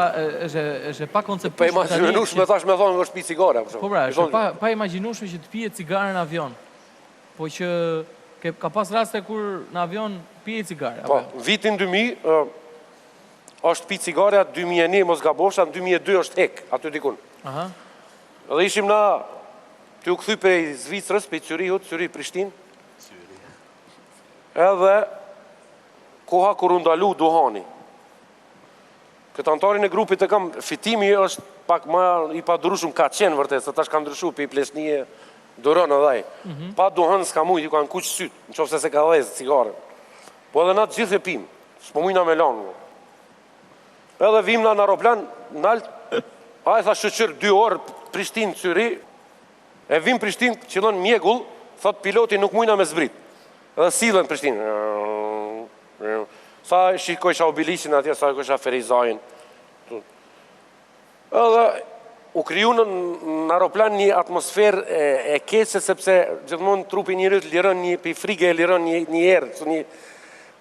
është është e pa konceptueshme. Pa imagjinueshme tash me thonë është pi cigare apo. Po pra, është pa pa imagjinueshme që të pihet cigare në avion. Po që ke, ka pas raste kur në avion pije cigare, apo? Po, vitin 2000, është pi cigarja, 2001, mos gabofsha, në 2002 është hek, aty dikun. Aha. Dhe ishim na, tu u kthy prej Zvicrës, prej Cyrihut, Cyrih, Prishtinë. Edhe, koha kur u ndalu duhani. Këtë anëtarin e grupit e kam, fitimi është pak ma i padurueshëm, ka qenë vërtet, se tash ka ndryshu, pi pleshnije, duron edhe ai. Mhm. Pa duhan s'ka mujt, ju kanë kuq sytë, në qoftë se s'e ka dhezë cigaren. Po edhe na të gjithë e pim, s'po mujna me lanë. Edhe vim na në aeroplan, nalt, ai tha shyqyr dy orë, Prishtinë, Cyrih, e vim Prishtinë, qëllon mjegull, thot piloti nuk mujna me zbrit. Edhe sillen Prishtinë. Sa shikojsha Obiliqin atje, sa shikojsha Ferizajn. Edhe u kriju në, në aeroplan një atmosferë e, e keqe sepse gjithmonë trupi i njeriut liron një pi frige e liron një një erë, kështu një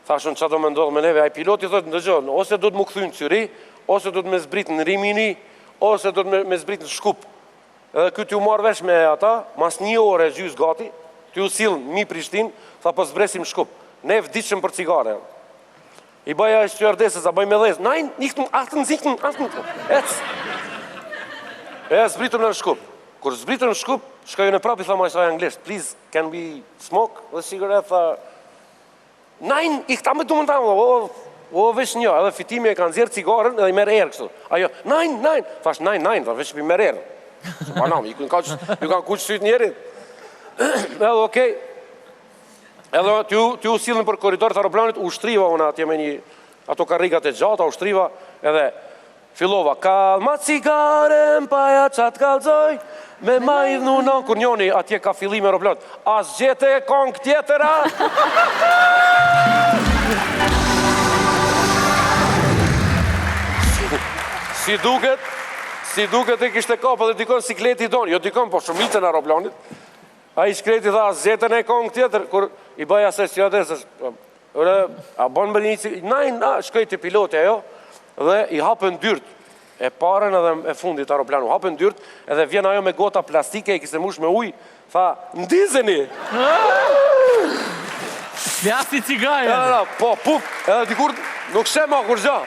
thashë unë çfarë do me ndodhë me neve, ai piloti thotë ndëgjo, ose do të më kthy në Cyrih, ose do të me zbrit në Rimini, ose do të me, me zbrit në Shkup. Edhe ky tu u marrë vesh me ata, mas një ore e gjysë gati, tu u sill mi Prishtinë, tha po zbresim në Shkup. Ne vdiqëm për cigare. I bëj ai stewardesës, a bëj me dhezë. Nein, nicht, achten, sichten, achten, ec. E zbritëm në Shkup. Kur zbritëm në Shkup, shkoj unë prapë i tham asaj anglisht, please, can we smoke the cigarette? Tha, Nein, ich damit du und oh. O, veç një, edhe fitimi e ka nxjerr cigaren edhe i merr erë kështu. Ajo, nein, nein, thash nein, nein, tha veç i merr erë. Se pa nam, i kanë ju kanë kuq sytë njerit. Edhe okej. Edhe ty ty u sillnin për korridor të aeroplanit, u shtriva unë atje me një ato karrigat e gjata, u shtriva edhe Fillova, Kallma cigaren pa ja ça t'kallzoj Me ma idhnu non Kur njoni atje ka fillimi aeroplanit A s'gjete kongë tjetër a? Si duket, si duket e kishte kap edhe dikon sikleti i don, jo dikon, po shumicën e aeroplanit. Ai shkreti tha, s'gjete ne kongë tjetër, kur i bëja se stjuardesës, Ore, a bon më një cik... Nein, na, shkoj te piloti ajo, dhe i hapen dyrt, e parën edhe e fundit aeroplan, u hapen dyrt, edhe vjen ajo me gota plastike, e kishte mush me ujë, tha, ndizeni! Plasi cigaren! Edhe, na, po, puf, edhe dikur nuk sheh ma kurgja.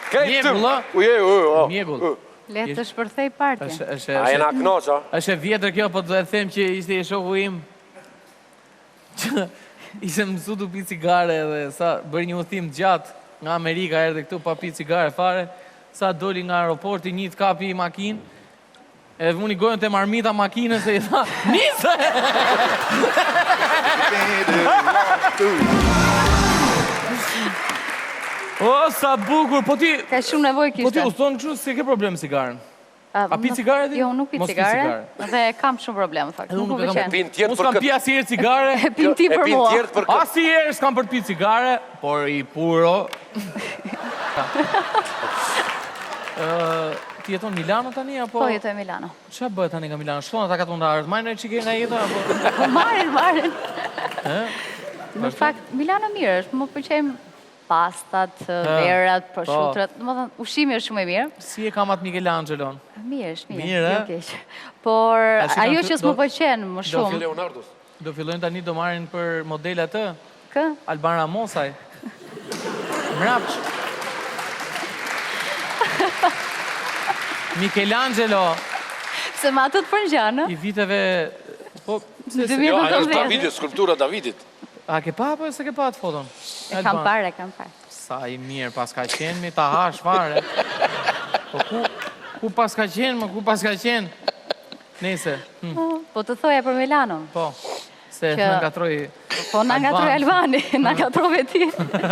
Krejt tym. Mjegull, a? Uje, uje, o. Mjegull. Le të shpërthej partja. Është, është, A jena knoq, a? Është e vjetër kjo, po do e them që ishte i shoku im. Që ishte mësu të pi cigare edhe sa bëri një udhëtim të gjatë nga Amerika erdhi këtu pa pi cigare fare, sa doli nga aeroporti një të kapi makinë, e vuni gojën te marmita makinës e i tha, nise! O, sa bukur, po ti... Ka shumë nevojë kishte. Po ti udhëton kështu, s'e ke problem cigaren? A pi cigare ti? Jo, nuk pi cigare. Dhe kam shumë problem, në fakt. Nuk më pëlqen. Pin tjerë Unë s'kam pi asnjëherë cigare. E pin ti për mua. Asnjëherë s'kam për të pi cigare, por i puro. Ti jeton Milano tani apo? Po, jetoj Milano. Ça bëhet tani nga Milano? Shkon ata katundarët, marrin një çikë nga jeta apo? Po marrin, marrin. Në fakt, Milano mirë është, më pëlqejnë pastat, verat, po. proshutrat, domethënë, ushqimi është shumë i mirë. Si e kam atë Michelangelon? Mirë, është mirë, jo keq. Por, ajo që s'më pëlqen më shumë... Leonardos. Do fillojnë tani do marrin për model atë? Kë? Alban Ramosaj. Mrapsh. Michelangelo. Se me atë të përngjan, I viteve... Po, pse se... Jo, ajo është Davidi, skulptura Davidit. A ke pa apo s'e ke pa atë foton? E kam parë, e kam parë. Sa i mirë paska qenë, mi ta hash fare. Po ku, ku paska qenë, më ku paska qenë? Nejse. Hm. Po të thoja për Milanon. Po, se na ngatërroi Po na ngatërroi Albani, na ngatërrove ti. Në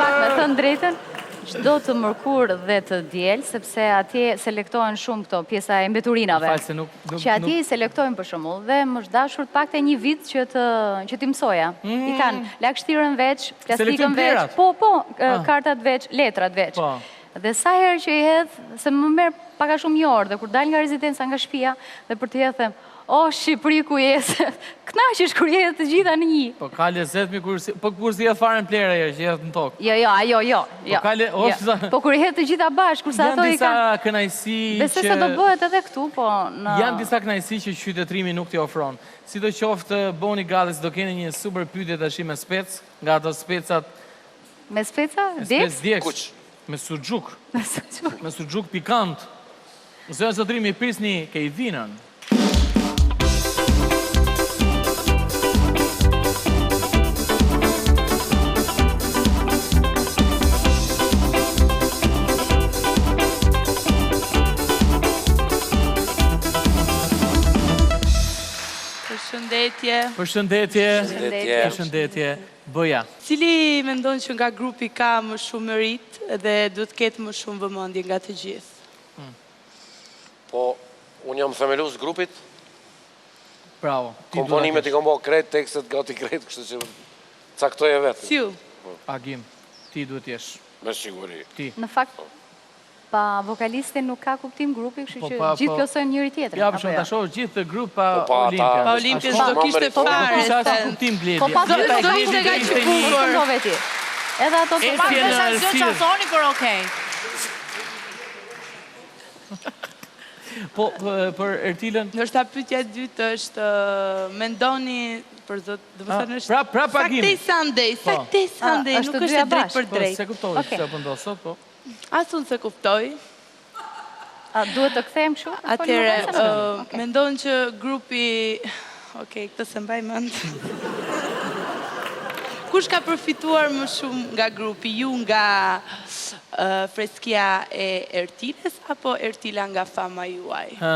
fakt, me thënë drejtën, çdo të mërkurë dhe të diel, sepse atje selektohen shumë këto pjesa e mbeturinave. Fal se nuk Që atje i selektojnë për shembull dhe më është dashur të paktën një vit që të që t'i mësoja. I kanë mm. lagështirën veç, plastikën veç, po po, ah. kartat veç, letrat veç. Po. Dhe sa herë që i hedh, se më merr pak a shumë një orë dhe kur dal nga rezidenca nga shtëpia dhe për të hedh them, o Shqipëri ku je, se kënaqesh kur i hedh të gjitha në një. Po ka lezet mi kur si, po kur s'i hedh fare në plehra që i hedh në tokë. Jo, jo, ajo, jo, po jo. Po ka le, o, jo. Po kur i hedh të gjitha bashkë, kurse ato i kanë disa kënaqësi që Besoj se do bëhet edhe këtu, po në Janë disa kënaqësi që qytetërimi nuk t'i ofron. Sidoqoftë, bëhuni gati se do keni një super pyetje tashi me spec, nga ato specat Me speca? Me spec djegës. Me suxhuk. Me suxhuk. Me suxhuk pikant. Zonja zotërinj mirëprisni Kejvinën. Përshëndetje. Përshëndetje. Përshëndetje. Bëja. Cili mendon që nga grupi ka më shumë meritë dhe duhet të ketë më shumë vëmendje nga të gjithë? Po, unë jam themelues grupit. Bravo. Komponimet i kam bo krejt, tekstet gati krejt, kështu që caktoje vetë. Si ju? Agim, ti duhet jesh. Me siguri. Ti. Në fakt, pa vokalistin nuk ka kuptim grupi, kështu po, që po. gjithë plotësojnë njëri tjetrin. Ja, për shumë, ta shohësh gjithë të grup pa po, Olimpia. Pa Olimpia s'do kishte fare. Nuk kishte kuptim Gledi. Po pa dy s'do ishte kaq i bukur. Edhe ato të pa Nuk është asgjë që thoni, por okej. Po, për Ertilën? Ndoshta pyetja e dytë është, mendoni, për zot, domethënë është... Pra, pra pagimi. Sakte Sunday, po. sakte Sunday, nuk është e drejtpërdrejtë. Po, s'e kuptoj, se po ndodh sot, po. As unë s'e kuptoj. A duhet të kthehem kështu? Atëherë, mendon që grupi... Okej, këtë s'e mbaj mend. Kush ka përfituar më shumë nga grupi? Ju nga freskia e Ertilës apo Ertila nga fama juaj? Hë,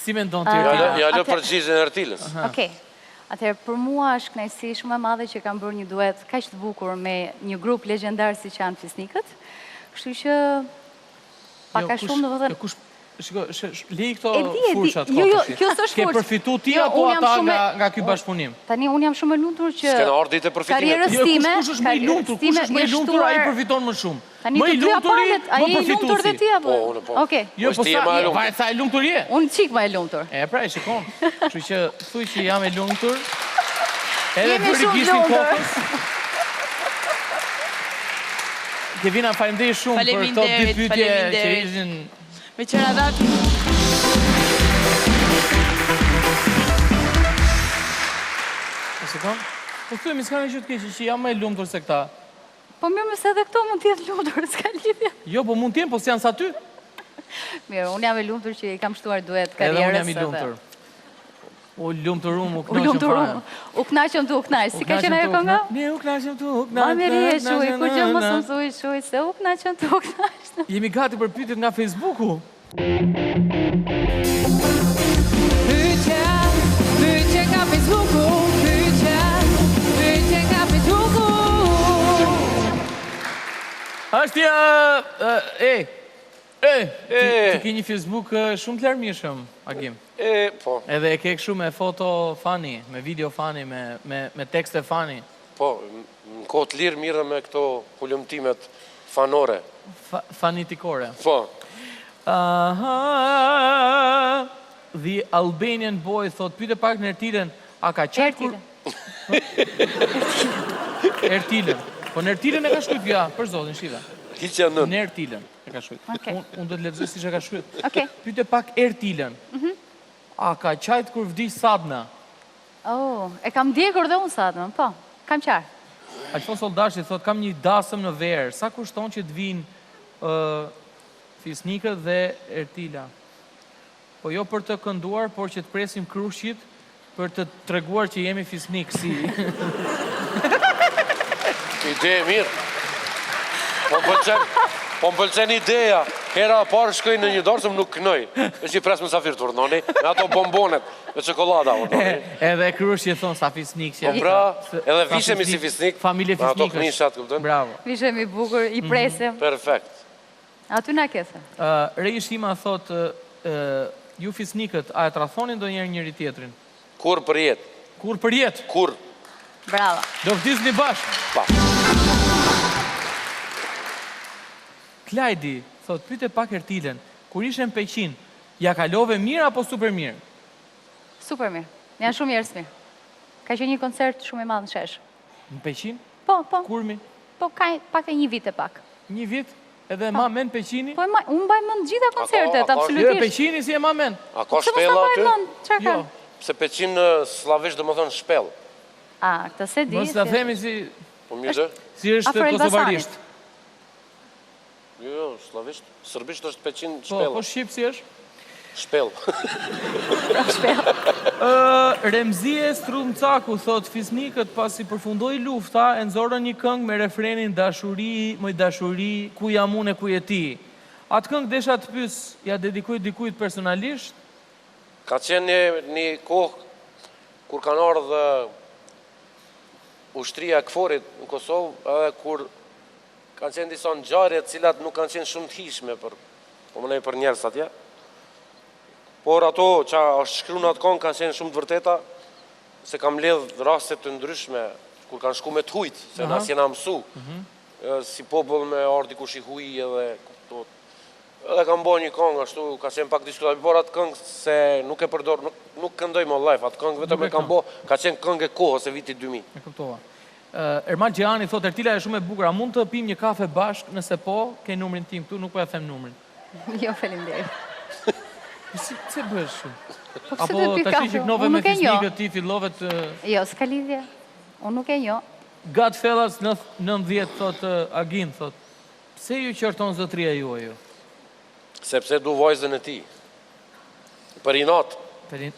si mendon ti Ertila? Ja lë përgjigjen Ertilës. Okej. Atëherë, për mua është kënaqësi shumë e madhe që kam bërë një duet kaq të bukur me një grup legjendar siç janë Fisnikët. Kështu që pak a shumë domethënë Jo, kush Shiko, lëri këto furçat Jo, jo, kjo s'është furçë. Ke përfitu ti jo, apo ata nga nga ky bashkëpunim? Tani unë jam shumë e lumtur që S'kena ardhur ditë e përfitimit. Karrierës jo, time, kush është më i lumtur, kush është më i lumtur, ai përfiton më shumë. Tani më i lumturi, më i lumtur dhe ti apo? Po, unë po. Okej. Jo, po sa, varet sa e lumtur je. Unë çik më e lumtur. E pra, e shikon. Kështu që thuj që jam e lumtur. Edhe Jemi bëri shumë gishtin lumtur. kokës. Kevina, faleminderit shumë për këto dy Faleminderit, pyetje që faleminderit. ishin Me qera dhatë. E shikon? Po thuaj, mi s'ka një gjë të keqe që jam më e lumtur se këta. Po mirë, mëse edhe këto mund të jetë lumtur, s'ka lidhje. Jo, po mund të jenë, po s'janë sa ty. Mirë, unë jam e lumtur që i kam shtuar duet Edhe karrierës. unë jam i lumtur. U lumturum, u U kënaqëm lumturum. fare. U kënaqëm tu u kënaq. Si ka qenë ajo kënga? Ne u kënaqëm tu u kënaq. Ma mirë je shuj, kur gjë mos më thuj shuj, se u kënaqëm tu u kënaq. Jemi gati për pyetjet nga Facebooku. Pyetje, pyetje nga Facebooku, pyetje, pyetje nga Facebooku. Është një e e ti, ti ke një Facebook shumë të larmishëm, Agim. E, po. Edhe e ke kështu me foto funny, me video funny, me me me tekste funny. Po, në kohë të lirë mirë me këto hulumtimet fanore. Fa, fanitikore. Po. Aha. The Albanian Boy thot, pyete pak në Ertilën, a ka qarë kur... Ertilën. Po në Ertilën e ka shkruajt, ja, për zotin, shive. Hiqja nën. Në Ertilën e ka shkruajt. Okej. Unë unë do të lexoj siç e ka shkruajt. Okej. Pyete pak Ertilën. Mhm. A ka qajt kur vdiq Sadna? Oh, e kam ndjekur dhe unë Sadnën, po. Kam qarë. Alfons Oldashi thot, kam një dasëm në verë, sa kushton që të vinë ë Fisnikët dhe Ertila? Po jo për të kënduar, por që të presim krushqit për të treguar që jemi fisnik si. Ide e mirë. Po më pëlqen, po më pëlqen ideja. Hera e parë shkoj në një darsëm nuk kënoj. Veç i pres mysafir të urdhnoni, me ato bombonet, me çokollada urdhnoni. Edhe krushqit thon sa fisnik që Po pra, Sa edhe vishemi si fisnik, Familje me ato fisnikësh. këmishat, kupton? Bravo. Vishemi bukur, i presim. Perfekt. Aty na ke se. Ë Rei Shima thot ë, ë, ju fisnikët a e tradhoni ndonjëherë njëri tjetrin? Kur për jetë. Kur për jetë. Kur. Bravo. Do vdisni bashkë. Pa. Klajdi thot pyete pak Ertilën, kur ishe në Peqin, ja kalove mirë apo super mirë? Super mirë. Janë shumë njerëz mirë. Ka qenë një koncert shumë i madh në shesh. Në Peqin? Po, po. Kurmi? Po ka pak e një vit e pak. Një vit edhe ma men Peqini? Po e ma, unë mbaj mend gjitha koncertet, a ka- Jo, absolutisht. Peqini si e ma men. A ka Pse mos ta shpella mbaj aty? mend? Çfarë ka? Jo. Se Peqin në sllavisht do më thënë shpellë. A, këtë se di. Mos ta si- themi si Po mirë dhe? si është Afro Elbasanit. kosovarisht. Jo, jo, sllavisht. Serbisht është Peqin Po, shpellë. po shqip si është? Shpellë. Ë, Remzie Strumcaku thot fisnikët pasi përfundoi lufta e nxorën një këngë me refrenin dashuri, moj dashuri, ku jam unë e ku je ti. Atë këngë desha të pyes, ja dedikoj dikujt personalisht? Ka qenë një, një kohë kur kanë ardhë ushtria e KFOR-it në Kosovë, edhe kur kanë qenë disa ngjarje të cilat nuk kanë qenë shumë të hijshme për, po mendoj për njerëz atje. Por ato që është shkruar në atë këngë kanë qenë shumë të vërteta, se kam mbledh raste të ndryshme kur kanë shku me të hujt, se Aha. na s'jena mësu. Mhm. E, si popull me ardh dikush i huj edhe kuptohet. Edhe kam bërë një këngë ashtu, ka qenë pak diskutabil, por atë këngë se nuk e përdor, nuk, nuk këndoj më live, atë këngë vetëm Nuk e e kam kënd. bë, ka qenë këngë e kohës e vitit 2000. E kuptova. Ë, Ermal Gjani thot Ertila është shumë e bukur, a mund të pim një kafe bashk? Nëse po, ke numrin tim këtu, nuk po ja them numrin. Jo, faleminderit. Po Si pse bëhesh kështu? Po pse Apo të pi tash kafe? që knove Unë me nuk e njoh. fisnikët ti fillove të Jo, s'ka lidhje. Unë nuk e njoh. Godfellas 90 thot ë, Agim thot. Pse ju qorton zotëria juaj ju? Sepse du vajzën e tij. Për inat. Për in...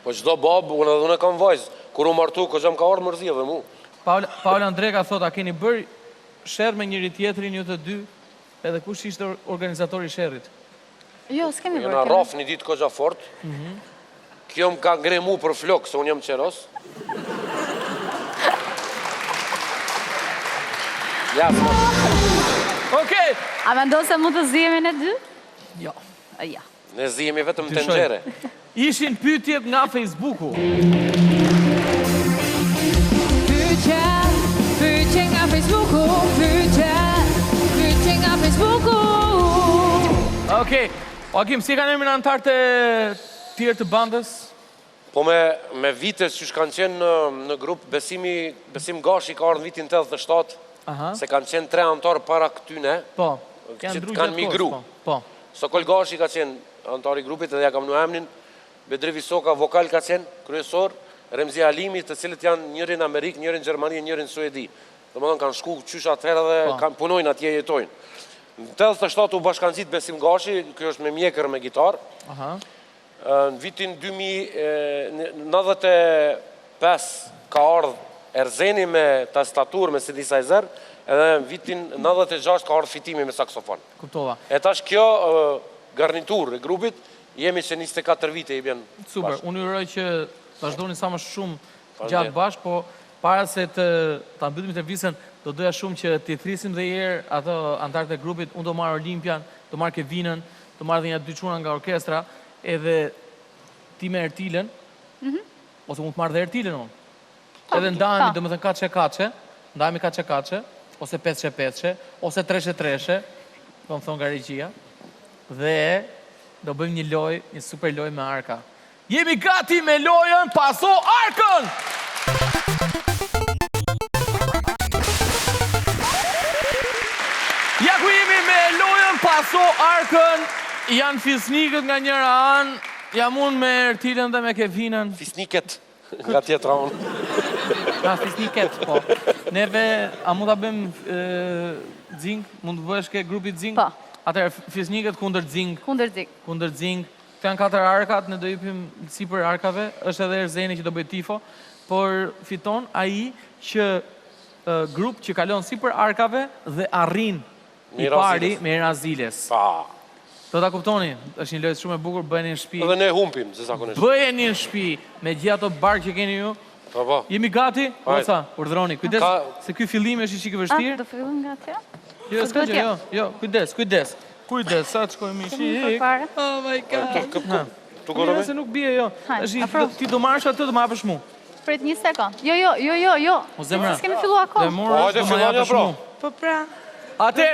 Po çdo babë, unë edhe unë kam vajzë. Kur u martu, kogja më ka ardhur mërzi edhe mu. Paula, Paula Ndreka thotë, a keni bërë sherr me njëri tjetrin ju të dy? Edhe kush ishte organizatori i sherrit? Jo, s'kemi bërë. Jena rraf një ditë koxha fort. Mhm. Kjo më ka ngre mu për flok, se unë jam qeros. Ja, Okej. A mendon se mund të zihemi ne dy? Jo. Ja. Ne zihemi vetëm në tenxhere. Ishin pyetjet nga Facebooku. Pyetje, pyetje nga Facebooku, pyetje, pyetje nga Facebooku. Okej. O Agim, si e kanë emrin anëtarët e tjerë të bandës? Po me me vite qysh kanë qenë në në grup Besimi Besim Gashi ka ardhur në vitin 87 Aha. se kanë qenë tre anëtarë para këtyne Po. që Janë ndru kanë gjatë migru. kohës, po. Po. Sokol Gashi ka qenë anëtar i grupit edhe ja kam vnu emnin Bedri Visoka vokal ka qenë kryesor Remzi Halimi të cilët janë njëri në Amerikë, njëri në Gjermani e njëri në Suedi. Domethënë kanë shku qysh atëherë dhe Po. kanë punojnë atje jetojnë. Në 87 u bashkangjit Besim Gashi, ky është me mjekër me gitarë. Aha. Në vitin 2095 ka ardhë Erzeni me tastaturë, me synthesizer, edhe në vitin 96 ka ardhë Fitimi me saksofon. Kuptova. E tash kjo garniturë e grupit, jemi që 24 vite i bjen Super, bashkë. unë ju uroj që vazhdoni sa më shumë gjatë Faleminderit. bashkë, po para se të ta mbyllim intervistën, do doja shumë që t'i thërrisim dhe një herë ato anëtarët e grupit, unë do marr Olimpian, do marr Kevinën, do marr dhe një dy çuna nga orkestra, edhe ti me Ertilën, Mhm. ose mund të marr dhe Ertilën unë. Edhe ndahemi, domethënë katërshe katërshe, ndahemi katërshe katërshe, ose pesëshe pesëshe, ose treshe treshe, po më thonë nga regjia, dhe do bëjmë një lojë, një super lojë me arka. Jemi gati me lojën Paso Arkën! Ja ku jemi me lojën Paso Arkën, janë fisnikët nga njëra anë, jam unë me Ertilën dhe me Kevinën. Fisniket nga tjetra anë. Nga fisniket, po. Neve, a mund ta bëjmë Xing? Mund të bëhesh ke grupi Xing? Po. Atëherë, fisnikët kundër Xing. Kundër Xing. Kundër Xing. Këto janë katër arkat, ne do hipim sipër arkave, është edhe Erzeni që do bëjë tifo, por fiton ai që grup që kalon sipër arkave dhe arrin i pari me i ra ziles. Do ta kuptoni, është një lojë shumë e bukur, bëjeni në shtëpi. Edhe ne humbim, se zakonisht. Bëjeni në shtëpi me gjithë ato bark që keni ju. Po, po. Jemi gati? Goca, urdhëroni. Kujdes, se ky fillim është i çik i vështirë. Do fillojmë nga atje? Jo, s'ka gjë, jo, jo, kujdes, kujdes. Kujdes, sa të shkojmë i shik. Oh my god. Tu gorome? Se nuk bie, jo. Tash ti do marrësh atë, do ma japësh mu. Prit një sekond. Jo, jo, jo, jo, jo. O zemra. S'kemi filluar akoma. Do marrësh, Po, hajde, do ma filloni, japësh pra. mu. Po pra. Ate,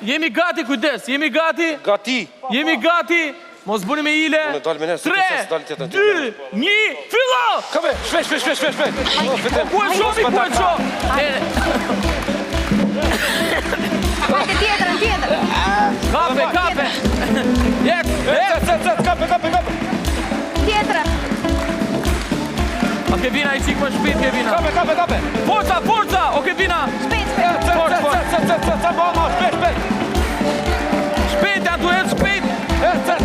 jemi gati, kujdes, jemi gati. Gati. Jemi gati. Mos bëni me hile. Unë dal me ne, se 3, s'dal tjetër. 2, 1, fillo! Kape, shpejt, shpejt, shpejt, shpejt, shpejt. Po, fitim. Ku e çomi, ku e ço? Hajde tjetrën, tjetrën. Kape, kape. Jet, jet, jet, jet, kape, kape, kape. Tjetrën. O Kevina, i çik më shpejt, Kevina. Kape, kape, kape. Forca, forca, o Kevina. Shpejt, shpejt. Fort, fort. Ec, ec, ec, ec, shpejt, shpejt. Shpejt, ja duhet shpejt. Ec, ec.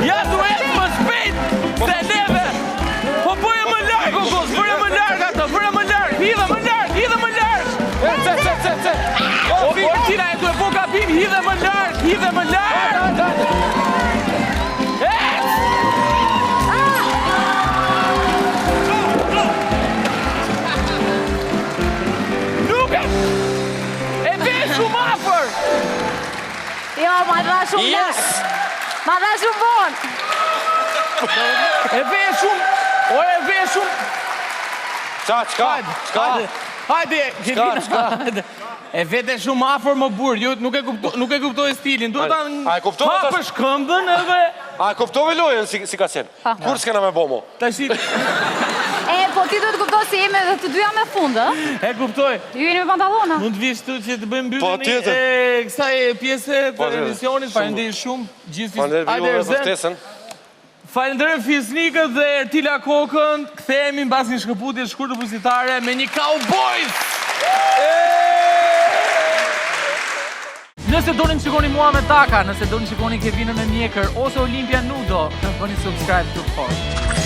Ja duhet më shpejt se neve. Po bëje më larg, o gos, bëje më larg atë, bëje më larg, hidhe më larg, hidhe më larg. Ec, ec, ec, ec, ec. O, Ortina, e duhet po gabim, hidhe më larg, hidhe më larg. Ec! Nuk e... E ve shumë afër! Jo, ma dha shumë Yes! larg. Ma dha shumë vonë. E ve shumë... O, e ve shumë... Qa, çka, çka? Hajde, hajde, Kevina, çka? hajde. E vete shumë afër më burr, ju nuk e kuptoj, nuk e kuptoj stilin. Duhet ta A e kuptove tash? hapësh këmbën edhe A e kuptove lojën si, si ka qenë? Kur s'kena me bo mo? tash E, po ti duhet të kuptosh se jemi edhe të dyja me fund, ë? e kuptoj. Ju jeni me pantallona. Mund të vish këtu që të bëjmë Po, mbylljen tjetër. e kësaj pjese të Po, tjetër. emisionit. Shumë. Faleminderit shumë gjithë fis- Faleminderit Hajde, juve për Erzen. ftesën. Falenderojmë Fisnikët dhe Ertila Kokën. Kthehemi mbas një shkëputje të shkurtër publicitare me një Cowboys. Nëse doni të shikoni mua me taka, nëse doni të shikoni Kevinën me mjekër ose Olimpia Nudo, bëni subscribe këtu poshtë.